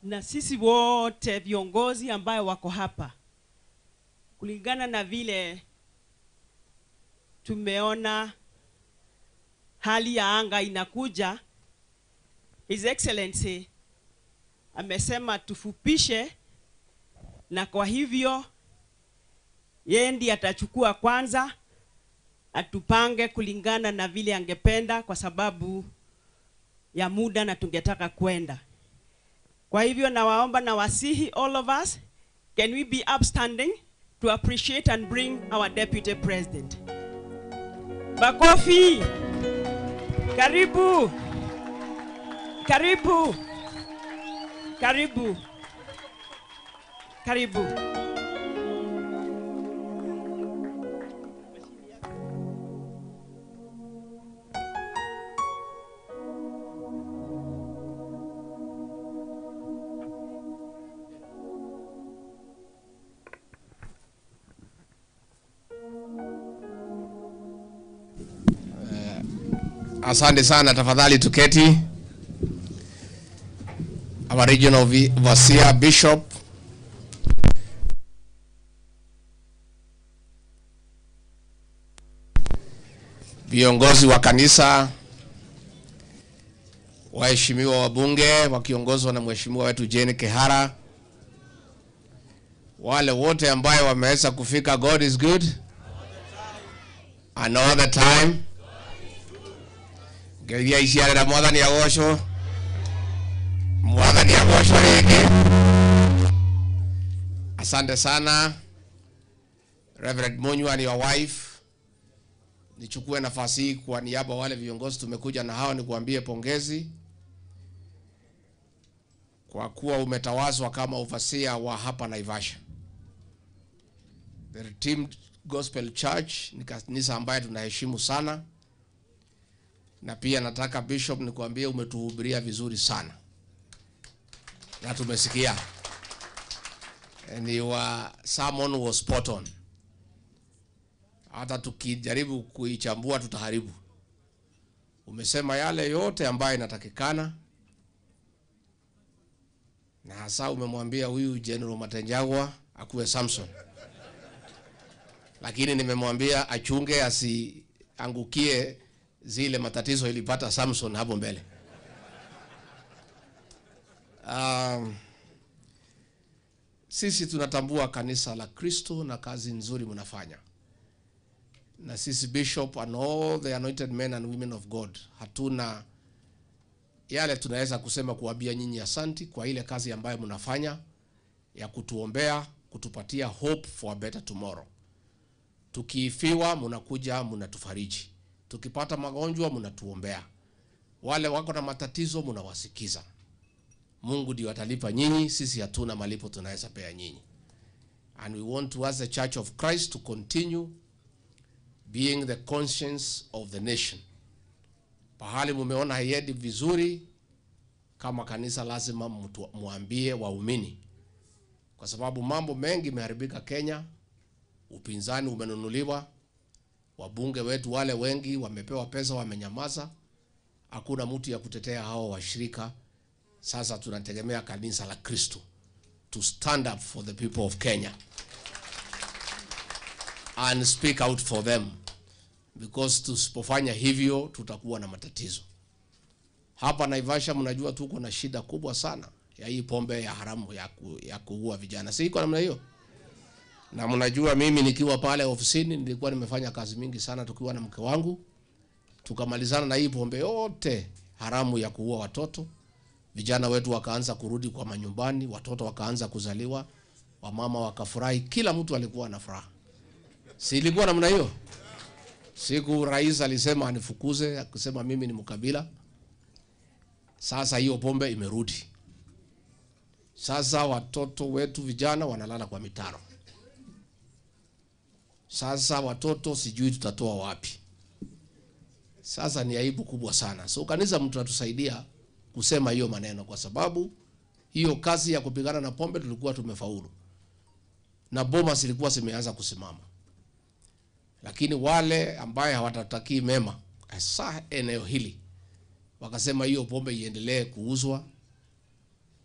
S1: na sisi wote viongozi ambao wako hapa, kulingana na vile tumeona hali ya anga inakuja, His Excellency amesema tufupishe, na kwa hivyo yeye ndiye atachukua kwanza, atupange kulingana na vile angependa kwa sababu ya muda na tungetaka kwenda. Kwa hivyo nawaomba na wasihi, all of us, can we be upstanding to appreciate and bring our Deputy President. Makofi. Karibu. Karibu. Karibu. Karibu.
S9: Asante sana, tafadhali tuketi. our regional overseer bishop, viongozi wa kanisa, waheshimiwa wabunge wakiongozwa na mheshimiwa wetu Jane Kehara, wale wote ambayo wameweza kufika. God is good and all the time. Ngeria iciarera mwathani agocwo, mwathani agocwo ringi. Asante sana Reverend Munywa and your wife. Nichukue nafasi hii kwa niaba wale viongozi tumekuja na hao nikuambie pongezi kwa kuwa umetawazwa kama overseer wa hapa Naivasha. The Redeemed Gospel Church ni kanisa ambaye tunaheshimu sana, na pia nataka Bishop nikuambie umetuhubiria vizuri sana na tumesikia, and your sermon was spot on. Hata tukijaribu kuichambua tutaharibu. Umesema yale yote ambayo inatakikana, na hasa umemwambia huyu General Matenjagwa akuwe Samson, lakini nimemwambia achunge asiangukie zile matatizo ilipata Samson hapo mbele. Sisi tunatambua kanisa la Kristo na kazi nzuri mnafanya. Na sisi Bishop and all the anointed men and women of God, hatuna yale tunaweza kusema kuambia nyinyi asanti kwa ile kazi ambayo mnafanya ya kutuombea, kutupatia hope for a better tomorrow. Tukifiwa mnakuja mnatufariji. Tukipata magonjwa mnatuombea. Wale wako na matatizo mnawasikiza. Mungu ndiye atalipa nyinyi, sisi hatuna malipo tunaweza pea nyinyi. And we want to, as the Church of Christ, to continue being the conscience of the nation. Pahali mumeona haiendi vizuri, kama kanisa lazima muambie waumini, kwa sababu mambo mengi imeharibika Kenya. Upinzani umenunuliwa, wabunge wetu wale wengi wamepewa pesa, wamenyamaza. Hakuna mtu ya kutetea hao washirika. Sasa tunategemea kanisa la Kristo to stand up for the people of Kenya and speak out for them, because tusipofanya hivyo tutakuwa na matatizo. Hapa Naivasha mnajua tuko na shida kubwa sana ya hii pombe ya haramu ya kuua vijana. Si iko namna hiyo? Na mnajua mimi nikiwa pale ofisini nilikuwa nimefanya kazi mingi sana tukiwa na mke wangu, tukamalizana na hii pombe yote haramu ya kuua watoto. Vijana wetu wakaanza kurudi kwa manyumbani, watoto wakaanza kuzaliwa, wamama wakafurahi, kila mtu alikuwa na furaha. Si ilikuwa namna hiyo? Siku rais alisema anifukuze, akisema mimi ni mkabila. Sasa hiyo pombe imerudi. Sasa watoto wetu vijana wanalala kwa mitaro. Sasa watoto sijui tutatoa wapi. Sasa ni aibu kubwa sana. So kanisa mtu atusaidia kusema hiyo maneno, kwa sababu hiyo kazi ya kupigana na pombe tulikuwa tumefaulu, na boma zilikuwa zimeanza kusimama. Lakini wale ambaye hawatatakii mema hasa eneo hili wakasema hiyo pombe iendelee kuuzwa,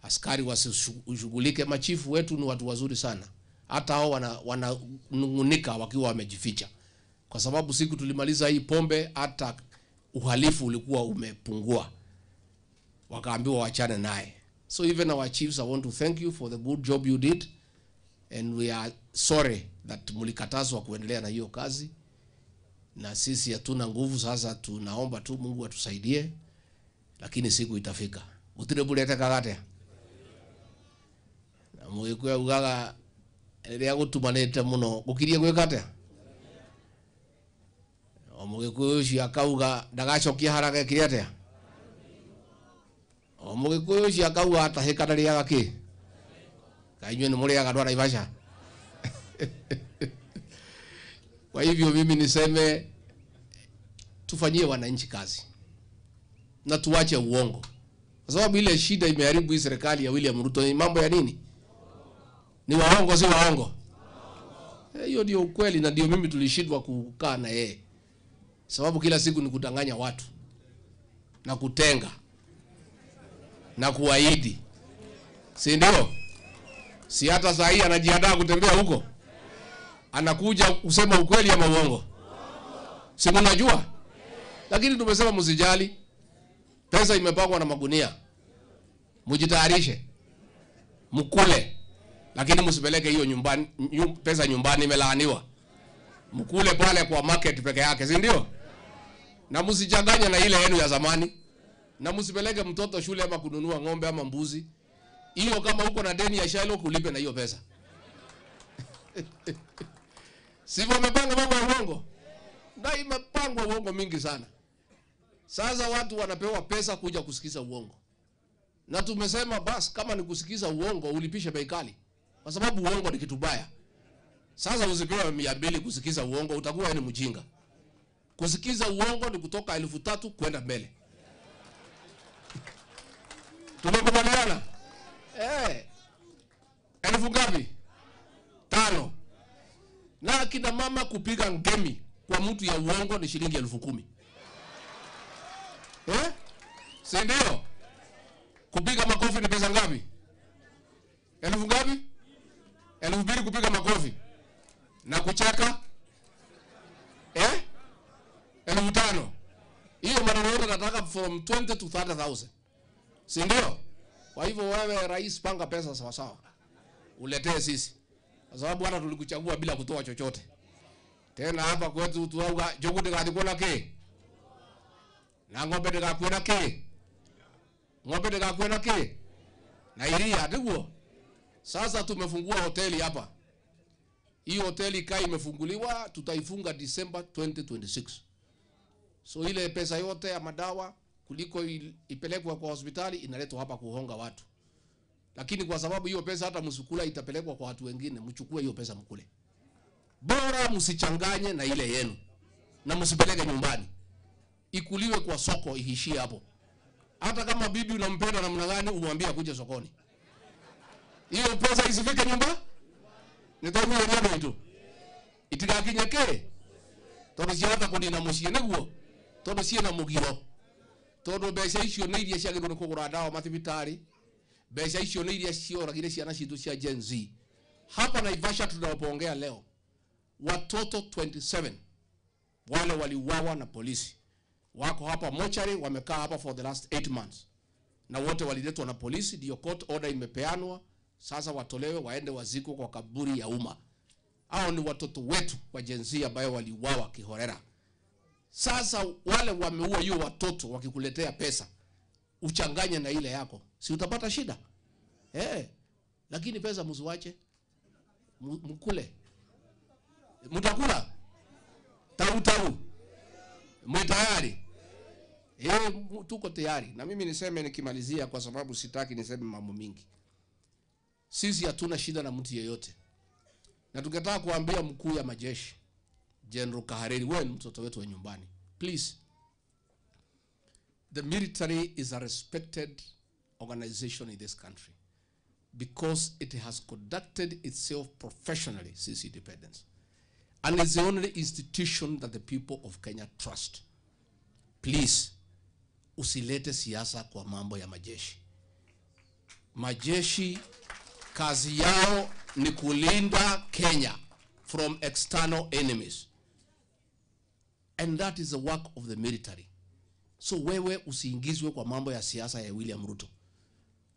S9: askari wasishughulike. Machifu wetu ni watu wazuri sana, hata hao wananungunika wakiwa wamejificha, kwa sababu siku tulimaliza hii pombe hata uhalifu ulikuwa umepungua, wakaambiwa waachane naye. So even our chiefs, I want to thank you for the good job you did, and we are sorry that mlikatazwa kuendelea na hiyo kazi, na sisi hatuna nguvu sasa, tunaomba tu Mungu atusaidie, lakini siku itafika. Utirebulete kagate na mugikuya ugaga riria gutumanite muno gukirie gwika atia? O mugikuyu ucio akauga ndagacokia haraka ekire atia? O mugikuyu ucio akauga atahika ndariaga ki? Kaĩ inyuĩ nĩ mũrĩaga andũ a Naivasha? Kwa hivyo mimi niseme tufanyie wananchi kazi na tuache uongo, kwa sababu ile shida imeharibu hii serikali ya William Ruto ni mambo ya nini? Ni waongo, si waongo? Hiyo ndio ukweli, na ndio mimi tulishindwa kukaa na yeye, sababu kila siku ni kudanganya watu na kutenga na kuahidi. Si ndio? Si hata saa hii anajiandaa kutembea huko. Anakuja kusema ukweli ama uongo? Si mnajua? Lakini tumesema msijali. Pesa imepangwa na magunia. Mjitayarishe. Mkule. Lakini msipeleke hiyo nyumbani, pesa nyumbani imelaaniwa. Mkule pale kwa market peke yake, si ndio? Na msichanganye na ile yenu ya zamani. Na msipeleke mtoto shule ama kununua ng'ombe ama mbuzi. Hiyo kama uko na deni ya Shylock ulipe na hiyo pesa. Sivyo wamepanga mambo ya uongo? Na imepangwa uongo mingi sana. Sasa watu wanapewa pesa kuja kusikiza uongo. Na tumesema bas, kama ni kusikiza uongo ulipishe bei kali. Kwa sababu uongo ni kitu baya. Sasa usipewe 200 kusikiza uongo, utakuwa ni mjinga. Kusikiza uongo ni kutoka 3,000 kwenda mbele. Tumekubaliana? 1,000 ngapi? 5. Na akina mama kupiga ngemi kwa mtu ya uongo ni shilingi 10,000. Si ndio? Kupiga makofi ni pesa ngapi? 1,000 ngapi? 2,000 kupiga makofi. Na kucheka? 5,000. Hiyo maneno yote nataka from 20 to 30,000. Si ndio? Kwa hivyo wewe rais, panga pesa sawa sawa. Uletee sisi. Kwa sababu hata tulikuchagua bila kutoa chochote. Tena hapa kwetu tuauga jogu ndikathikwo ke. Na ng'ombe ndĩgakuona ke. Ng'ombe ndĩgakuona ke. Na iria ndiguo. Sasa tumefungua hoteli hapa. Hii hoteli kai imefunguliwa, tutaifunga December 2026. So ile pesa yote ya madawa kuliko ipelekwa kwa hospitali inaletwa hapa kuhonga watu. Lakini kwa sababu hiyo pesa hata msukula itapelekwa kwa watu wengine, mchukue hiyo pesa mkule. Bora msichanganye na ile yenu. Na msipeleke nyumbani. Ikuliwe kwa soko, iishie hapo. Hata kama bibi unampenda namna gani, umwambie akuje sokoni. Hiyo pesa isifike nyumba? Nitakuwa ndio tu. Itigakinyeke. Tondu ciahota kunina muciĩ nĩguo. Tondu ciĩna mũgiro. Tondu mbeca icio nĩ iria ciagĩrĩirwo nĩ kũgũra ndawa mathibitarĩ. Mbeca icio nĩ iria cioragire ciana citũ cia Gen Z. Hapa Naivasha tunapoongea leo, watoto 27 wale waliuawa na polisi wako hapa mochari, wamekaa hapa for the last 8 months. Na wote waliletwa na polisi, ndio court order imepeanwa. Sasa watolewe waende wazikwe kwa kaburi ya umma. Hao ni watoto wetu wa Gen Z ambao waliuawa kihorera. Sasa wale wameua hiyo watoto wakikuletea pesa, uchanganye na ile yako, si utapata shida? Lakini pesa msiwache. Mkule. Mtakula. Tau tau. Mwe tayari? Tuko tayari. Na mimi niseme nikimalizia, kwa sababu sitaki niseme mambo mingi. Sisi hatuna shida na mtu yeyote. Na tungetaka kuambia mkuu ya majeshi General Kahariri, wewe ni mtoto wetu wa nyumbani. Please. The military is a respected organization in this country because it has conducted itself professionally since independence. And it's the only institution that the people of Kenya trust. Please, usilete siasa kwa mambo ya majeshi. Majeshi kazi yao ni kulinda Kenya from external enemies. And that is the work of the military. So wewe usiingizwe kwa mambo ya siasa ya William Ruto.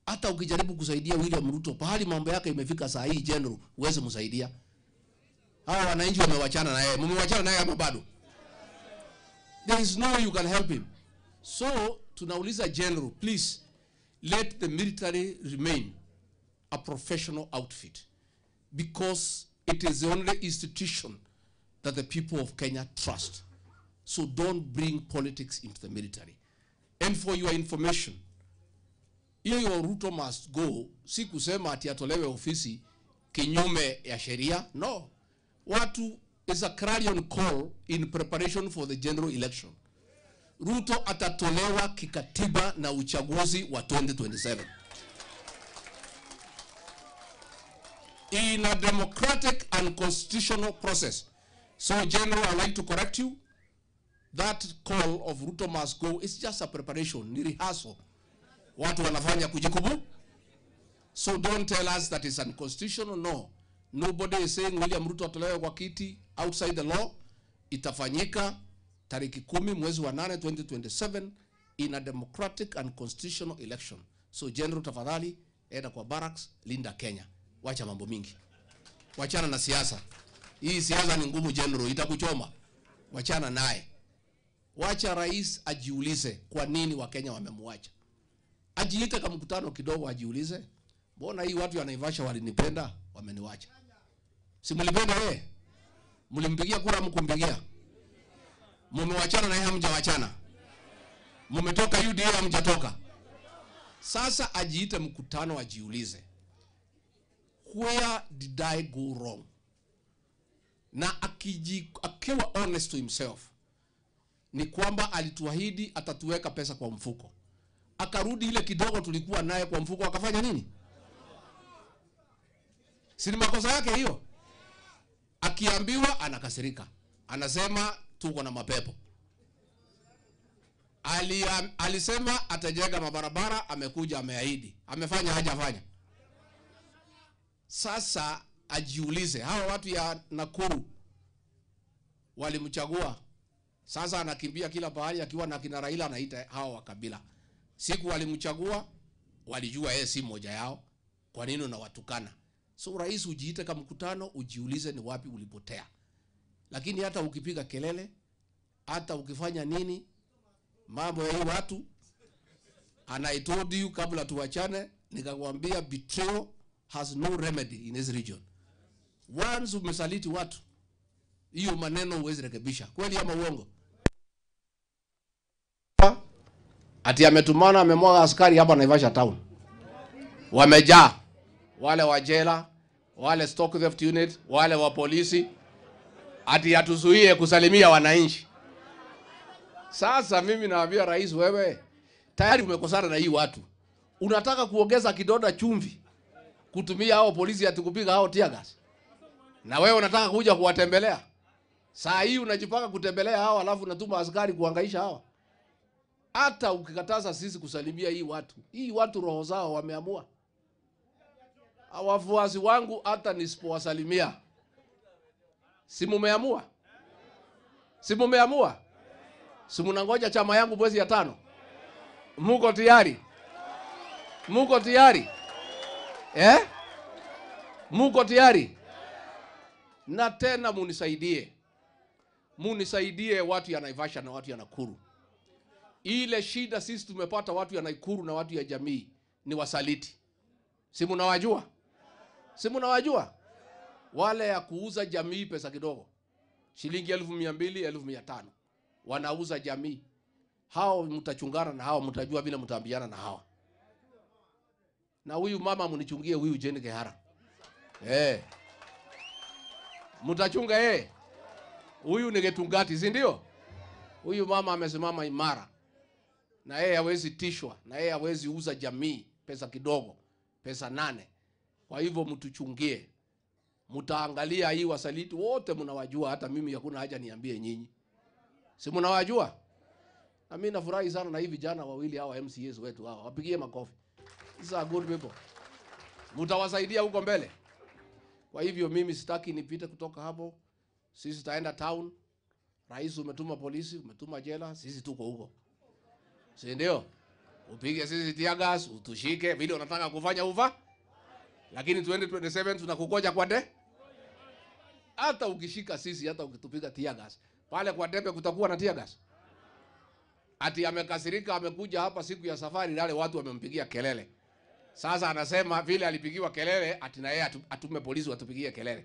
S9: Hata ukijaribu kusaidia William Ruto, pahali mambo yake imefika saa hii general, huwezi msaidia. Hawa wananchi wamewachana na yeye. Mmewachana naye ama bado? There is no way you can help him. So tunauliza general, please let the military remain a professional outfit, because it is the only institution that the people of Kenya trust. So don't bring politics into the military. And for your information, hiyo Ruto must go, si kusema ati atolewe ofisi kinyume ya sheria. No. Watu is a clarion call in preparation for the general election. Ruto atatolewa kikatiba na uchaguzi wa 2027. In a democratic and constitutional process. So General, I'd like to correct you. That call of Ruto must go is just a preparation, ni rehearsal. Watu wanafanya kujikubu. So don't tell us that it's unconstitutional. No. Nobody is saying William Ruto atolewe kwa kiti outside the law. Itafanyika tariki 10 mwezi wa 8 2027 in a democratic and constitutional election. So General, tafadhali enda kwa barracks, linda Kenya. Wacha mambo mingi. Wachana na siasa. Hii siasa ni ngumu General, itakuchoma. Wachana naye. Wacha rais ajiulize kwa nini Wakenya wamemwacha. Ajiite kama mkutano kidogo ajiulize, mbona hii watu ya Naivasha walinipenda, wameniwacha. Si mlipenda yeye? Mlimpigia kura, mkumpigia? Mmewachana na yeye, hamjawachana? Mmetoka UDA, hamjatoka? Sasa ajiite mkutano ajiulize, where did I go wrong? Na akiwa honest to himself, ni kwamba alituahidi atatuweka pesa kwa mfuko. Akarudi ile kidogo tulikuwa naye kwa mfuko, akafanya nini? Si ni makosa yake hiyo? Akiambiwa anakasirika. Anasema tuko na mapepo. Alisema atajenga mabarabara, amekuja ameahidi. Amefanya hajafanya. Sasa ajiulize, hawa watu ya Nakuru walimchagua. Sasa anakimbia kila pahali akiwa na kina Raila, anaita hawa wa kabila. Siku walimchagua, walijua yeye si mmoja yao. Kwa nini unawatukana? So rais ujiite kama mkutano, ujiulize ni wapi ulipotea. Lakini hata ukipiga kelele, hata ukifanya nini, mambo ya hii watu, and I told you kabla tuwachane, nikakwambia betrayal has no remedy in this region. Once umesaliti watu, hiyo maneno huwezi rekebisha. Kweli ama uongo? Ati ametumana, amemwaga askari hapa Naivasha town. Wamejaa. Wale wa jela, wale stock theft unit, wale wa polisi. Ati atuzuie kusalimia wananchi. Sasa mimi naambia rais, wewe tayari umekosana na hii watu. Unataka kuongeza kidonda chumvi kutumia hao polisi ati kupiga hao tear gas. Na wewe unataka kuja kuwatembelea. Saa hii unajipanga kutembelea hao, alafu unatuma askari kuhangaisha hao. Hata ukikataza sisi kusalimia hii watu roho zao wameamua. Wafuasi wangu hata nisipowasalimia, si mumeamua? Si mumeamua? Si mnangoja chama yangu mwezi ya 5? Muko tayari? Muko tayari? Eh? Muko tayari? Na tena munisaidie. Munisaidie watu ya Naivasha na watu ya Nakuru. Ile shida sisi tumepata watu ya Nakuru na watu ya jamii ni wasaliti. Si mnawajua? Si mnawajua? Wale ya kuuza jamii pesa kidogo. Shilingi 1200, 1500. Wanauza jamii. Hao mtachungana na hao, mtajua vile mtaambiana na hao. Na huyu mama mnichungie huyu Jane Kehara. Mtachunga Huyu ni Getungati, si ndio? Huyu mama amesimama imara. Na yeye hawezi tishwa, na yeye hawezi uza jamii pesa kidogo, pesa 8. Kwa hivyo mtuchungie. Mtaangalia hii wasaliti wote mnawajua, hata mimi hakuna haja niambie nyinyi. Si mnawajua? Na mimi nafurahi sana na hivi vijana wawili hawa MCAs wetu hawa. Wapigie makofi. These are good people. Mtawasaidia huko mbele. Kwa hivyo mimi sitaki nipite kutoka hapo. Sisi tutaenda town. Rais umetuma polisi, umetuma jela, sisi tuko huko. Si ndio? Upige sisi tear gas, utushike vile unataka kufanya uva. Lakini 2027 tunakukoja kwa de. Hata ukishika sisi, hata ukitupiga tear gas, pale kwa debe kutakuwa na tear gas. Ati amekasirika, amekuja hapa siku ya safari, wale watu wamempigia kelele. Sasa anasema vile alipigiwa kelele, ati na yeye atume polisi watupigie kelele.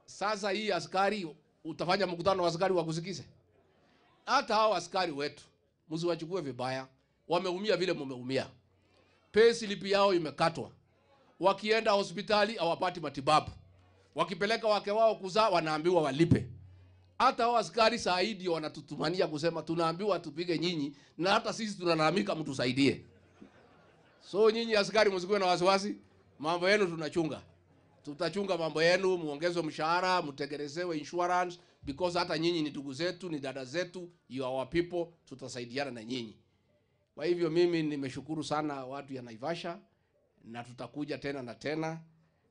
S9: Sasa hii askari utafanya mkutano wa askari wakusikize? Hata hao askari wetu msiwachukue vibaya, wameumia vile mumeumia. Pay slip yao imekatwa. Wakienda hospitali hawapati matibabu. Wakipeleka wake wao kuzaa wanaambiwa walipe. Hata hao askari saidi wanatutumania kusema tunaambiwa tupige nyinyi, na hata sisi tunalalamika mtusaidie. So nyinyi askari msikuwe na wasiwasi, mambo yenu tunachunga. Tutachunga mambo yenu, muongezwe mshahara, mtengenezewe insurance, because hata nyinyi ni ndugu zetu, ni dada zetu, you are our people, tutasaidiana na nyinyi. Kwa hivyo mimi nimeshukuru sana watu ya Naivasha. Na tutakuja tena na tena.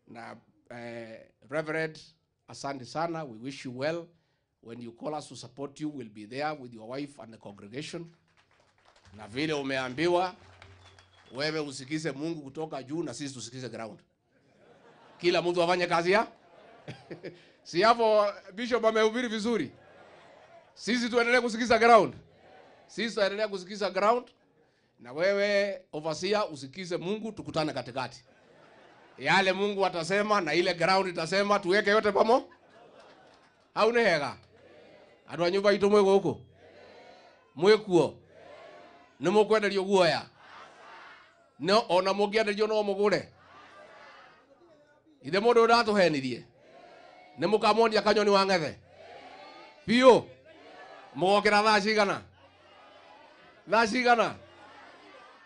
S9: Na Reverend, asante sana. We wish you well. When you call us to support you, we'll be there with your wife and the congregation. Na vile umeambiwa, wewe usikize Mungu kutoka juu na sisi tusikize ground. Kila mtu afanye kazi ya? Si hapo Bishop amehubiri vizuri. Sisi tuendelee kusikiza ground. Sisi tuendelee kusikiza ground. Na wewe overseer usikize Mungu, tukutane katikati. Yale Mungu atasema na ile ground itasema, tuweke yote pamoja. Hau nĩ hega? Andũ a nyũmba itũ mwĩ gũkũ? Mwĩ kuo? Nĩ mũkwenderio guoya? No, ona mũngĩenderio no mũgũre? Ithe mũndũ ũyũ ndatũhenirie? Nĩ mũkamwonia kanyoni wa ng'ethe? Biũ? Mũgokĩra thaa cigana? Thaa cigana?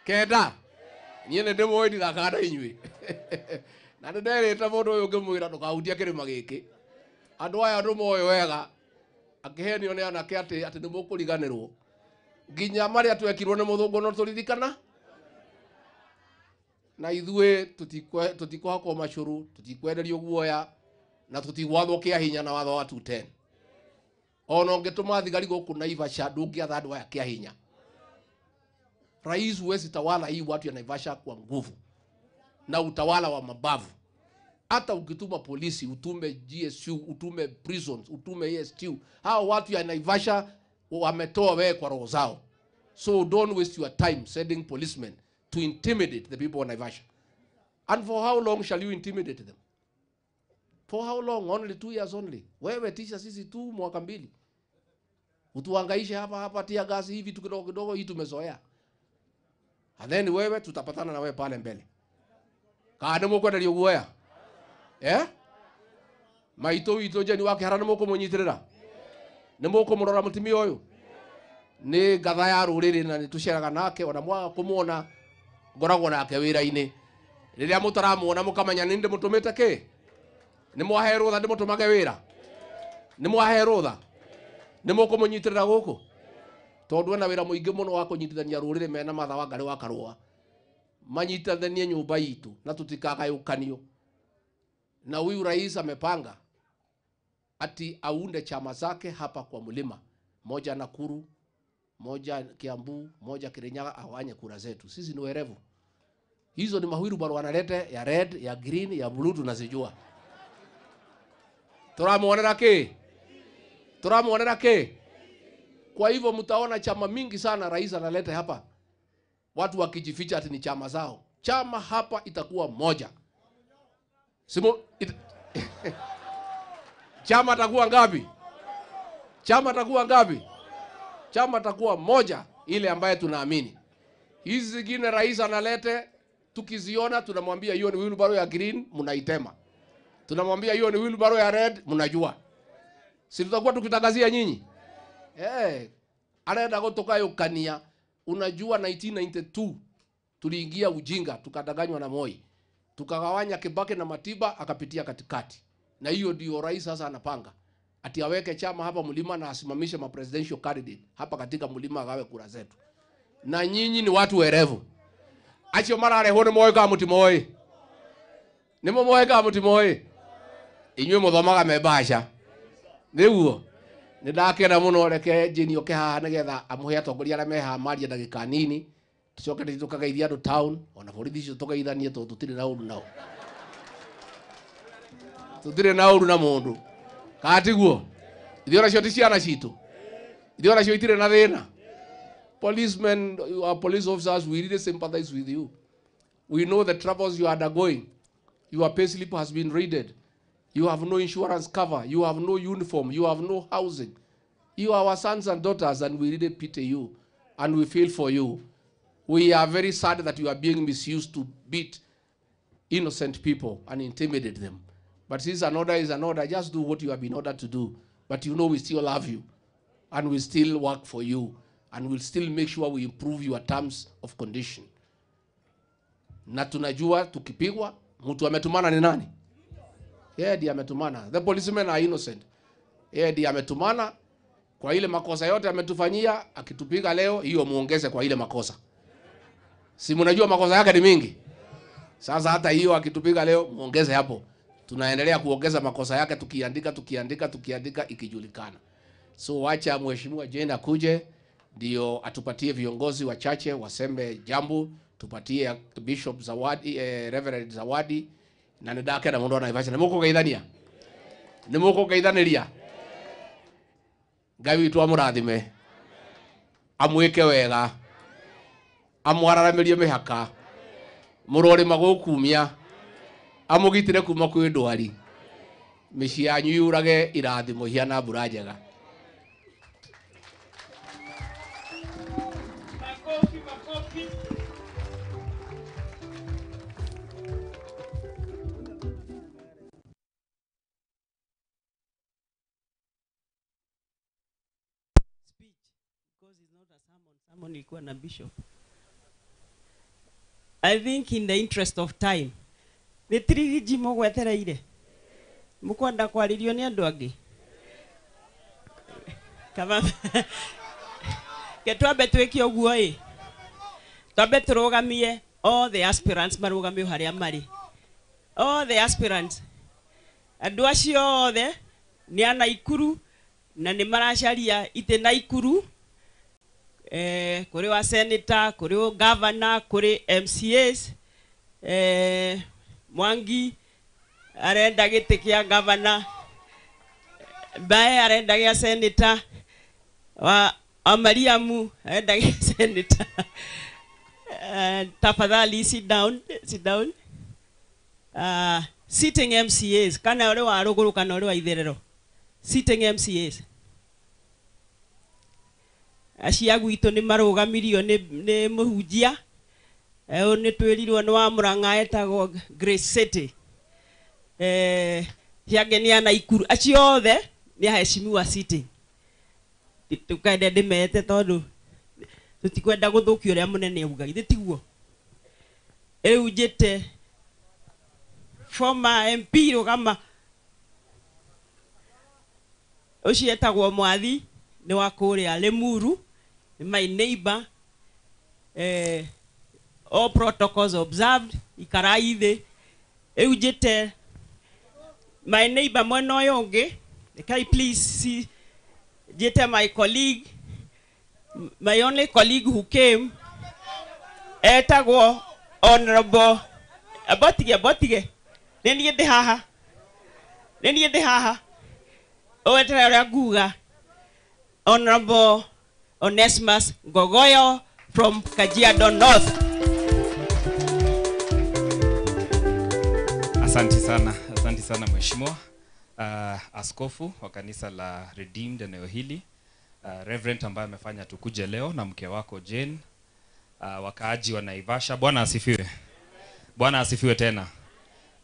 S9: 9? Niĩ nĩ ndĩmũĩ ndithakaga na inyuĩ. Na nĩ nderĩte mũndũ ũyũ ngĩmwĩra ndũkahutie kĩrĩma gĩkĩ. Andũ aya ndũmoĩ wega, akĩhenio nĩ anake atĩ nĩ mũkũriganĩrwo. Nginya marĩa twekirwo nĩ mũthũngũ no tũririkana. Na ithuĩ tũtikũhakwo macũrũ, tũtikwenderio guoya, na tũtigwathwo kĩa hinya na watho wa 210. Ona ũngĩtũma thigari gũkũ Naivasha ndũngĩatha andũ aya kĩa hinya. Rais huwezi tawala hii watu ya Naivasha kwa nguvu na utawala wa mabavu. Hata ukituma polisi, utume GSU, utume prisons, utume ASTU, hao watu ya Naivasha wametoa wewe kwa roho zao. So don't waste your time sending policemen to intimidate the people of Naivasha. And for how long shall you intimidate them? For how long? Only 2 years only. Wewe tisha sisi tu mwaka 2. Utuhangaishe hapa hapa, tia gasi hivi tu kidogo kidogo, hii tumezoea. And then wewe tutapatana na wewe pale mbele. Kana mũkwenderio guoya? Eh? Maitũ witũ Jane wa Kĩhara nĩ mũkũmũnyitĩrĩra? Nĩ mũkũmũrora mũtumia ũyũ? Nĩ ngatha ya rũrĩrĩ na nĩ tũceraga nake, ona mwaga kũmuona ngoragwo nake wĩra-inĩ. Rĩrĩa mũtaramuona mũkamenya nĩ ndĩmũtũmĩte kĩ? Nĩ mwahe rũtha ndĩmũtũmage wĩra? Nĩ mwahe rũtha? Nĩ mũkũmũnyitĩrĩra gũkũ? Tondũ ena wĩra mũingĩ mũno wa kũnyitithania rũrĩrĩ mena Martha Wangari wa Karũa. Manyitithanie nyũmba itũ na tũtikagayũkanio. Na huyu rais amepanga ati aunde chama zake hapa kwa mlima, moja Nakuru, moja Kiambu, moja Kirinyaga, awanye kura zetu. Sisi ni werevu. Hizo ni mahuiru wanalete ya red, ya green, ya blue tunazijua. Turamuonera ki? Turamuonera ki? Kwa hivyo mtaona chama mingi sana rais analeta hapa. Watu wakijificha ati ni chama zao. Chama hapa itakuwa moja. Chama takuwa ngapi? Chama takuwa ngapi? Chama takuwa moja, ile ambaye tunaamini. Hizi zingine rais analete, tukiziona tunamwambia hiyo ni wheelbarrow ya green, mnaitema. Tunamwambia hiyo ni wheelbarrow ya red, mnajua. Si tutakuwa tukitangazia nyinyi? Anaenda gũtũgayũkania. Unajua 1992 tuliingia ujinga, tukadanganywa na Moi. Tukagawanya Kibaki na Matiba akapitia katikati. Na hiyo ndio rais sasa anapanga. Ati aweke chama hapa mlima na asimamishe ma presidential candidate hapa katika mlima agawe kura zetu. Na nyinyi ni watu werevu. Acio mararehwo nĩ moĩ kana mũtimoĩ? Nĩ mũmoĩ kana mũtimoĩ? Inyuĩ mũthomaga me mbaca. Nĩguo? Nĩ ndakena mũno, reke Jane oke haha nĩgetha amũhe atongoria arĩa me haha marie ndagĩka nini. Tucoke tũkageithia andũ town, ona borithi icio tũgeithanie tondũ tũtirĩ na ũru nao. Tũtirĩ na ũru na mũndũ. Kana tiguo? Ithuĩ onacio ti ciana citũ. Ithuĩ onacio itirĩ na thĩna. Policemen, our police officers, we really sympathize with you. We know the troubles you are undergoing. Your pay slip has been raided. You have no insurance cover. You have no uniform. You have no housing. You are our sons and daughters, and we really pity you, and we feel for you. We are very sad that you are being misused to beat innocent people and intimidate them. But since an order is an order, just do what you have been ordered to do. But you know we still love you, and we still work for you, and we'll still make sure we improve your terms of condition. Na tunajua tukipigwa, mtu ametumana ni nani? Yeye ndiye ametumana. The policemen are innocent. Yeye ndiye ametumana kwa ile makosa yote ametufanyia. Akitupiga leo, hiyo muongeze kwa ile makosa. Si mnajua makosa yake ni mingi? Sasa hata hiyo akitupiga leo muongeze hapo. Tunaendelea kuongeza makosa yake tukiandika tukiandika tukiandika ikijulikana. So wacha Mheshimiwa Jane akuje ndio atupatie viongozi wachache waseme jambo, tupatie Bishop Zawadi, Reverend Zawadi na ndake na mundu Naivasha. Ni muko geithania? Ni muko geithaniria? Ngai witu amurathime, amwike wega, amwararamirie mihaka, murore magukumia, amugitire kuma kwi ndwari, miciĩ yanyu yurage irathimo hiana mbura njega.
S1: Makofi, makofi. Speech, because it's not a sermon. Sermon ilikuwa na bishop. I think in the interest of time, nĩ tirigiji mũgwetereire mũkwenda kwarĩrio nĩ andũ angĩ kama ke twambe twĩke ũguo ĩ, twambe tũrũgamie all the aspirants marũgamio harĩa marĩ, all the aspirants, andũ acio othe nĩ a Naikuru na nĩ maracaria itĩ Naikuru, kũrĩ wa senator, kũrĩ wa governor, kũrĩ MCAs, Mwangi arenda gĩtĩ kĩa governor, Mbae arenda gĩa senator, wa Mariamu arenda gĩa senator. Tafadhali sit down, sit down. Sitting MCAs, kana ũrĩ wa rũgũrũ kana ũrĩ wa itherero, sitting MCAs acio a gwitũ nĩ marũgamirio nĩ mũhunjia ũyũ nĩ twĩrirwo nĩ wa Murang'a etagwo Grace City, ciangĩ nĩ a Naikuru, acio othe nĩ aheshimiwa sitting. Tũkende ndĩmete tondũ tũtikwenda gũthũkia ũrĩa mũnene auga, githĩ tiguo? Rĩu njĩte former MP rũgama, ũcio etagwo Mwathi, nĩ wa kũrĩa Limuru, nĩ my neighbor, all protocols observed, ikarai thĩ. Rĩu njĩte my neighbor mwena ũyũ ũngĩ, can please see, njĩte my colleague, my only colleague who came, etagwo Honorable Abotige, Abotige, nĩ niĩ ndĩ haha, nĩ niĩ ndĩ haha, ũweterere ũrĩa nguga, Honorable Onesmus Ngogoyo from Kajiado North.
S10: Asante sana, asante sana mheshimiwa askofu wa kanisa la Redeemed eneo hili, Reverend ambaye amefanya tukuje leo na mke wako Jane, wakaaji wa Naivasha. Bwana asifiwe. Bwana asifiwe tena.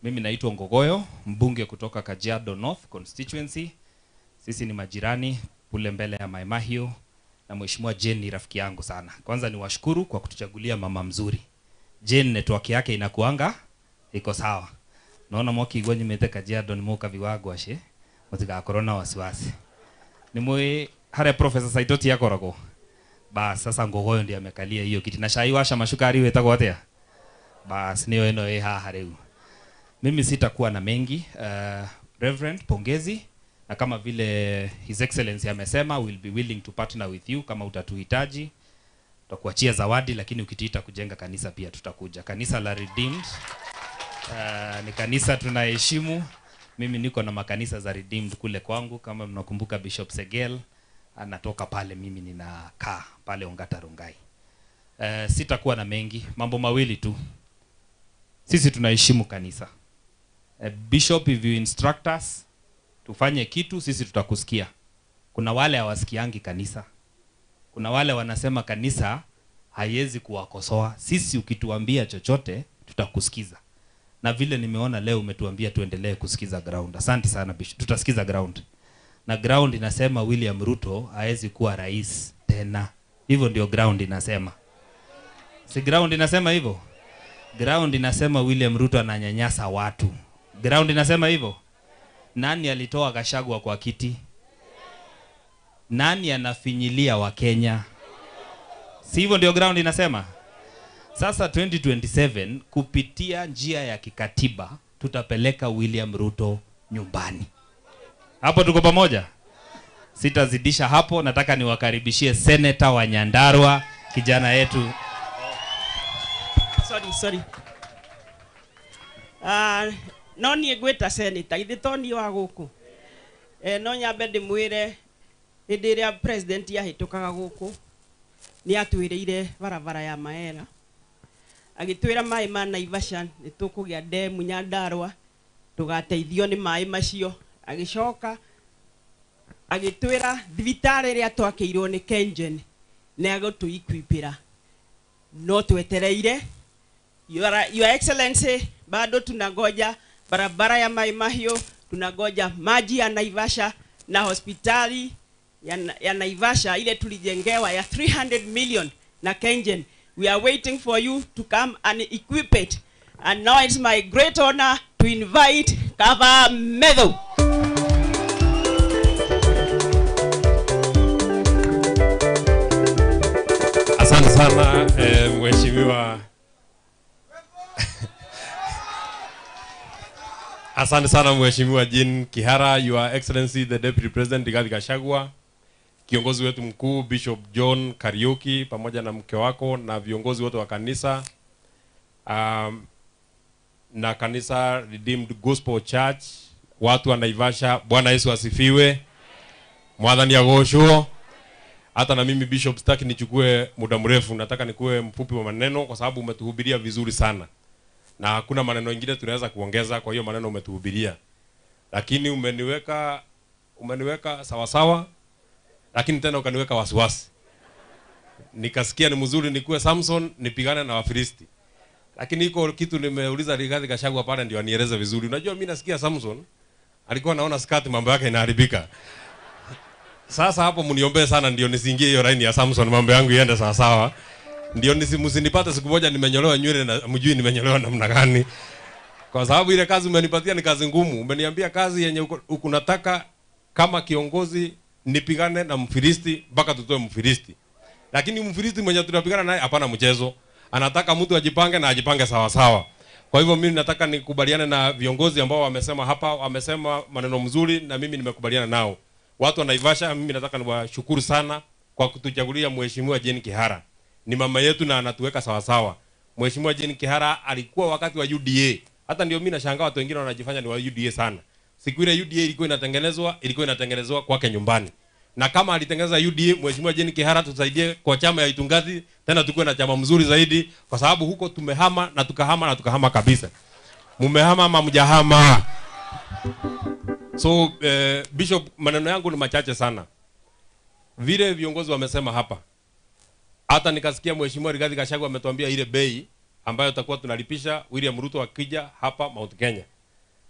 S10: Mimi naitwa Ngogoyo, mbunge kutoka Kajiado North constituency. Sisi ni majirani kule mbele ya Mai Mahiu, na mheshimiwa Jane ni rafiki yangu sana. Kwanza niwashukuru kwa kutuchagulia mama mzuri. Jane network yake inakuanga iko sawa. Naona mwaki igwa nyumete Kajiado ni moka viwago ashe mutigakorwo na wasiwasi. Ni mwe hare Professor Saitoti yakoragwo. Bas sasa Ngogoyo ndiye amekalia hiyo kiti na shai washa mashukari wetagwo atia. Bas niyo eno haha rĩu. Mimi sitakuwa na mengi. Reverend, pongezi. Na kama vile His Excellency amesema, we'll be willing to partner with you kama utatuhitaji. Tutakuachia zawadi, lakini ukitiita kujenga kanisa pia tutakuja. Kanisa la Redeemed ni kanisa tunaheshimu. Mimi niko na makanisa za Redeemed kule kwangu. Kama mnakumbuka Bishop Segel anatoka pale, mimi ninakaa pale Ongata Rongai. Sitakuwa na mengi, mambo mawili tu. Sisi tunaheshimu kanisa. Bishop, if you instruct us tufanye kitu, sisi tutakusikia. Kuna wale hawasikiangi kanisa. Kuna wale wanasema kanisa haiwezi kuwakosoa. Sisi ukituambia chochote tutakusikiza. Na vile nimeona leo umetuambia tuendelee kusikiza ground. Asante sana Bishop. Tutasikiza ground. Na ground inasema William Ruto haezi kuwa rais tena. Hivyo ndio ground inasema. Si ground inasema hivyo? Ground inasema William Ruto ananyanyasa watu. Ground inasema hivyo? Nani alitoa Gachagua kwa kiti? Nani anafinyilia wa Kenya? Si hivyo ndio ground inasema? Sasa 2027 kupitia njia ya kikatiba tutapeleka William Ruto nyumbani. Hapo tuko pamoja? Sitazidisha hapo, nataka niwakaribishie Senator wa Nyandarua, kijana yetu.
S1: Sorry. No niĩ ngwĩta senator, githĩ to niĩ wa gũkũ? No nyambe ndĩmwĩre hĩndĩ ĩrĩa president ahĩtũkaga gũkũ nĩ atwĩrĩire barabara ya Maera, agĩtwĩra maĩ ma Naivasha nĩ tũkũgĩa demu Nyandarua, tũgateithio nĩ maĩ macio. Agĩcoka agĩtwĩra thibitarĩ ĩrĩa twakĩirwo nĩ Kengen nĩ agũtũequipĩra, no twetereire. Your Excellency, bado tunangoja barabara ya Mai Mahiu, tunangoja maji ya Naivasha na hospitali ya Naivasha ile tulijengewa ya 300 million na Kengen. We are waiting for you to come and equip it. And now it's my great honor to invite Kava Methu.
S11: Asante sana mheshimiwa. Asante sana mheshimiwa Jean Kihara, Your Excellency the Deputy President Rigathi Gachagua, kiongozi wetu mkuu Bishop John Kariuki pamoja na mke wako na viongozi wote wa kanisa, na kanisa Redeemed Gospel Church, watu wa Naivasha, Bwana Yesu asifiwe. Mwathani agocwo. Hata na mimi Bishop sitaki nichukue muda mrefu, nataka nikuwe mfupi wa maneno kwa sababu umetuhubiria vizuri sana. Na hakuna maneno mengine tunaweza kuongeza kwa hiyo maneno umetuhubiria. Lakini umeniweka sawa sawa, lakini tena ukaniweka wasiwasi. Nikasikia ni mzuri nikuwe Samson nipigane na Wafilisti. Lakini iko kitu nimeuliza Rigathi Gachagua pale ndio anieleze vizuri. Unajua mimi nasikia Samson alikuwa anaona skirt mambo yake inaharibika. Sasa hapo mniombee sana ndio nisiingie hiyo line ya Samson, mambo yangu iende sawa sawa. Ndio msinipate siku moja nimenyolewa nywele na mjui nimenyolewa namna gani. Kwa sababu ile kazi umenipatia ni kazi ngumu. Umeniambia kazi yenye unataka kama kiongozi nipigane na Mfilisti mpaka tutoe Mfilisti. Lakini Mfilisti mwenye tunapigana naye hapana mchezo. Anataka mtu ajipange na ajipange sawa sawa. Kwa hivyo mimi nataka nikubaliane na viongozi ambao wamesema hapa, wamesema maneno mzuri na mimi nimekubaliana nao. Watu wa Naivasha mimi nataka niwashukuru sana kwa kutuchagulia mheshimiwa Jane Kihara. Ni mama yetu na anatuweka sawa sawa. Mheshimiwa Jane Kihara alikuwa wakati wa UDA. Hata ndio mimi nashangaa watu wengine wanajifanya ni wa UDA sana. Siku ile UDA ilikuwa inatengenezwa kwake nyumbani. Na kama alitengeneza UDA, Mheshimiwa Jane Kihara tusaidie kwa chama ya Itungati, tena tukue na chama mzuri zaidi kwa sababu huko tumehama na tukahama na tukahama kabisa. Mumehama ama mjahama? So Bishop, maneno yangu ni machache sana. Vile viongozi wamesema hapa. Hata nikasikia Mheshimiwa Rigathi Gachagua ametuambia ile bei ambayo tutakuwa tunalipisha William Ruto akija hapa Mount Kenya.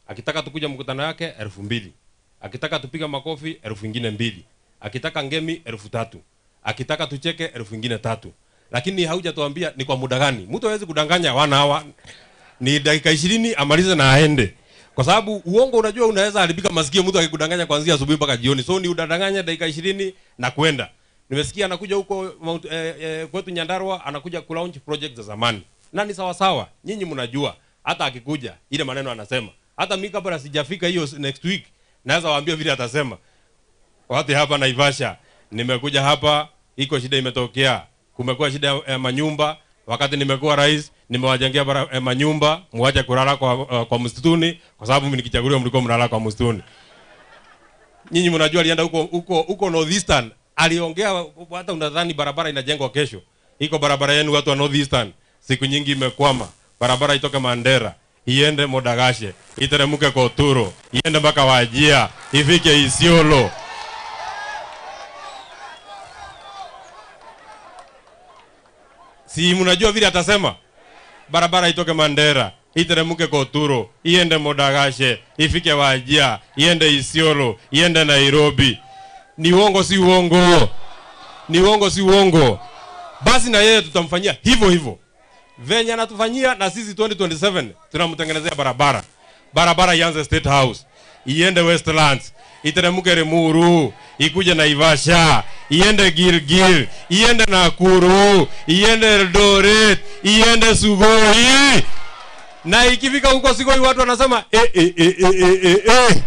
S11: Akitaka tukuja mkutano yake 2000. Akitaka tupiga makofi 2002. Akitaka ngemi 3000. Akitaka tucheke 2003. Lakini haujatuambia ni kwa muda gani. Mtu hawezi kudanganya wana hawa. Ni dakika 20 amalize na aende. Kwa sababu uongo unajua unaweza haribika masikio mtu akikudanganya kuanzia asubuhi mpaka jioni. So ni udadanganya dakika 20 na kwenda. Nimesikia anakuja huko kwetu Nyandarua, anakuja ku launch project za zamani. Na ni sawa sawa. Nyinyi mnajua hata akikuja ile maneno anasema. Hata mimi kabla sijafika hiyo next week naweza waambia vile atasema. Watu hapa Naivasha, nimekuja hapa, iko shida imetokea. Kumekuwa shida ya manyumba. Wakati nimekuwa rais, nimewajengea manyumba, muache kulala kwa msituni kwa sababu mimi nikichaguliwa mlikuwa mnalala kwa msituni. Nyinyi mnajua alienda huko Northeastern, aliongea hata unadhani barabara inajengwa kesho. Iko barabara yenu watu wa Northeastern, siku nyingi imekwama. Barabara itoke Mandera, iende Modagashe, iteremke Koturo, iende mpaka Wajia, ifike Isiolo. Si mnajua vile atasema? Barabara itoke Mandera, iteremke Koturo, iende Modagashe, ifike Wajia, iende Isiolo, iende Nairobi. Ni uongo si uongo? Ni uongo si uongo? Basi na yeye tutamfanyia hivyo hivyo. Venye anatufanyia na sisi 2027 tunamtengenezea barabara. Barabara ianze State House, iende Westlands, iteremke Limuru, ikuje Naivasha, iende Gilgil, iende Nakuru, iende Eldoret, iende Sugoi. Na ikifika huko Sugoi watu wanasema e.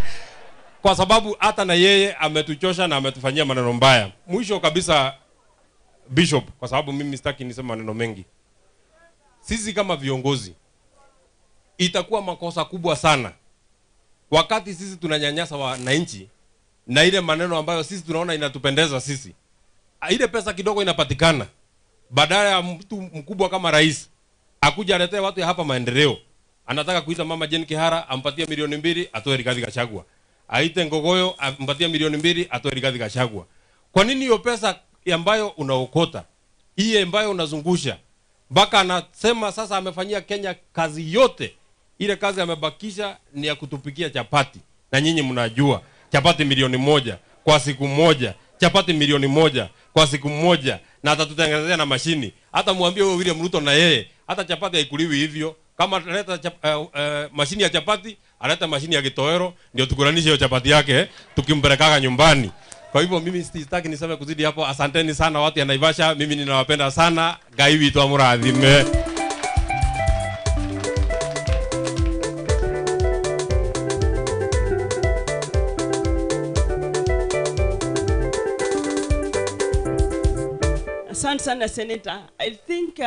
S11: Kwa sababu hata na yeye ametuchosha na ametufanyia maneno mbaya. Mwisho kabisa Bishop, kwa sababu mimi sitaki niseme maneno mengi. Sisi kama viongozi itakuwa makosa kubwa sana wakati sisi tunanyanyasa wananchi na ile maneno ambayo sisi tunaona inatupendeza sisi. Ile pesa kidogo inapatikana, badala ya mtu mkubwa kama rais akuja aletee watu ya hapa maendeleo, anataka kuita mama Jane Kihara ampatie 2 milioni atoe Rigathi Gachagua, aite Ngogoyo ampatie 2 milioni atoe Rigathi Gachagua. Kwa nini hiyo pesa ambayo unaokota, iye ambayo unazungusha, mpaka anasema sasa amefanyia Kenya kazi yote, ile kazi amebakisha ni ya kutupikia chapati, na nyinyi mnajua chapati 1 milioni kwa siku moja, chapati 1 milioni kwa siku moja, na atatutengenezea na mashini. Hata mwambie huyo William Ruto na yeye, hata chapati haikuliwi hivyo. Kama aleta mashini ya chapati, aleta mashini ya kitowero, ndio tukulanishe hiyo chapati yake tukimpelekaga nyumbani. Kwa hivyo mimi sitaki niseme kuzidi hapo. Asanteni sana watu ya Naivasha, mimi ninawapenda sana. Ngai witũ amũrathime.
S1: Asante sana Senator. I think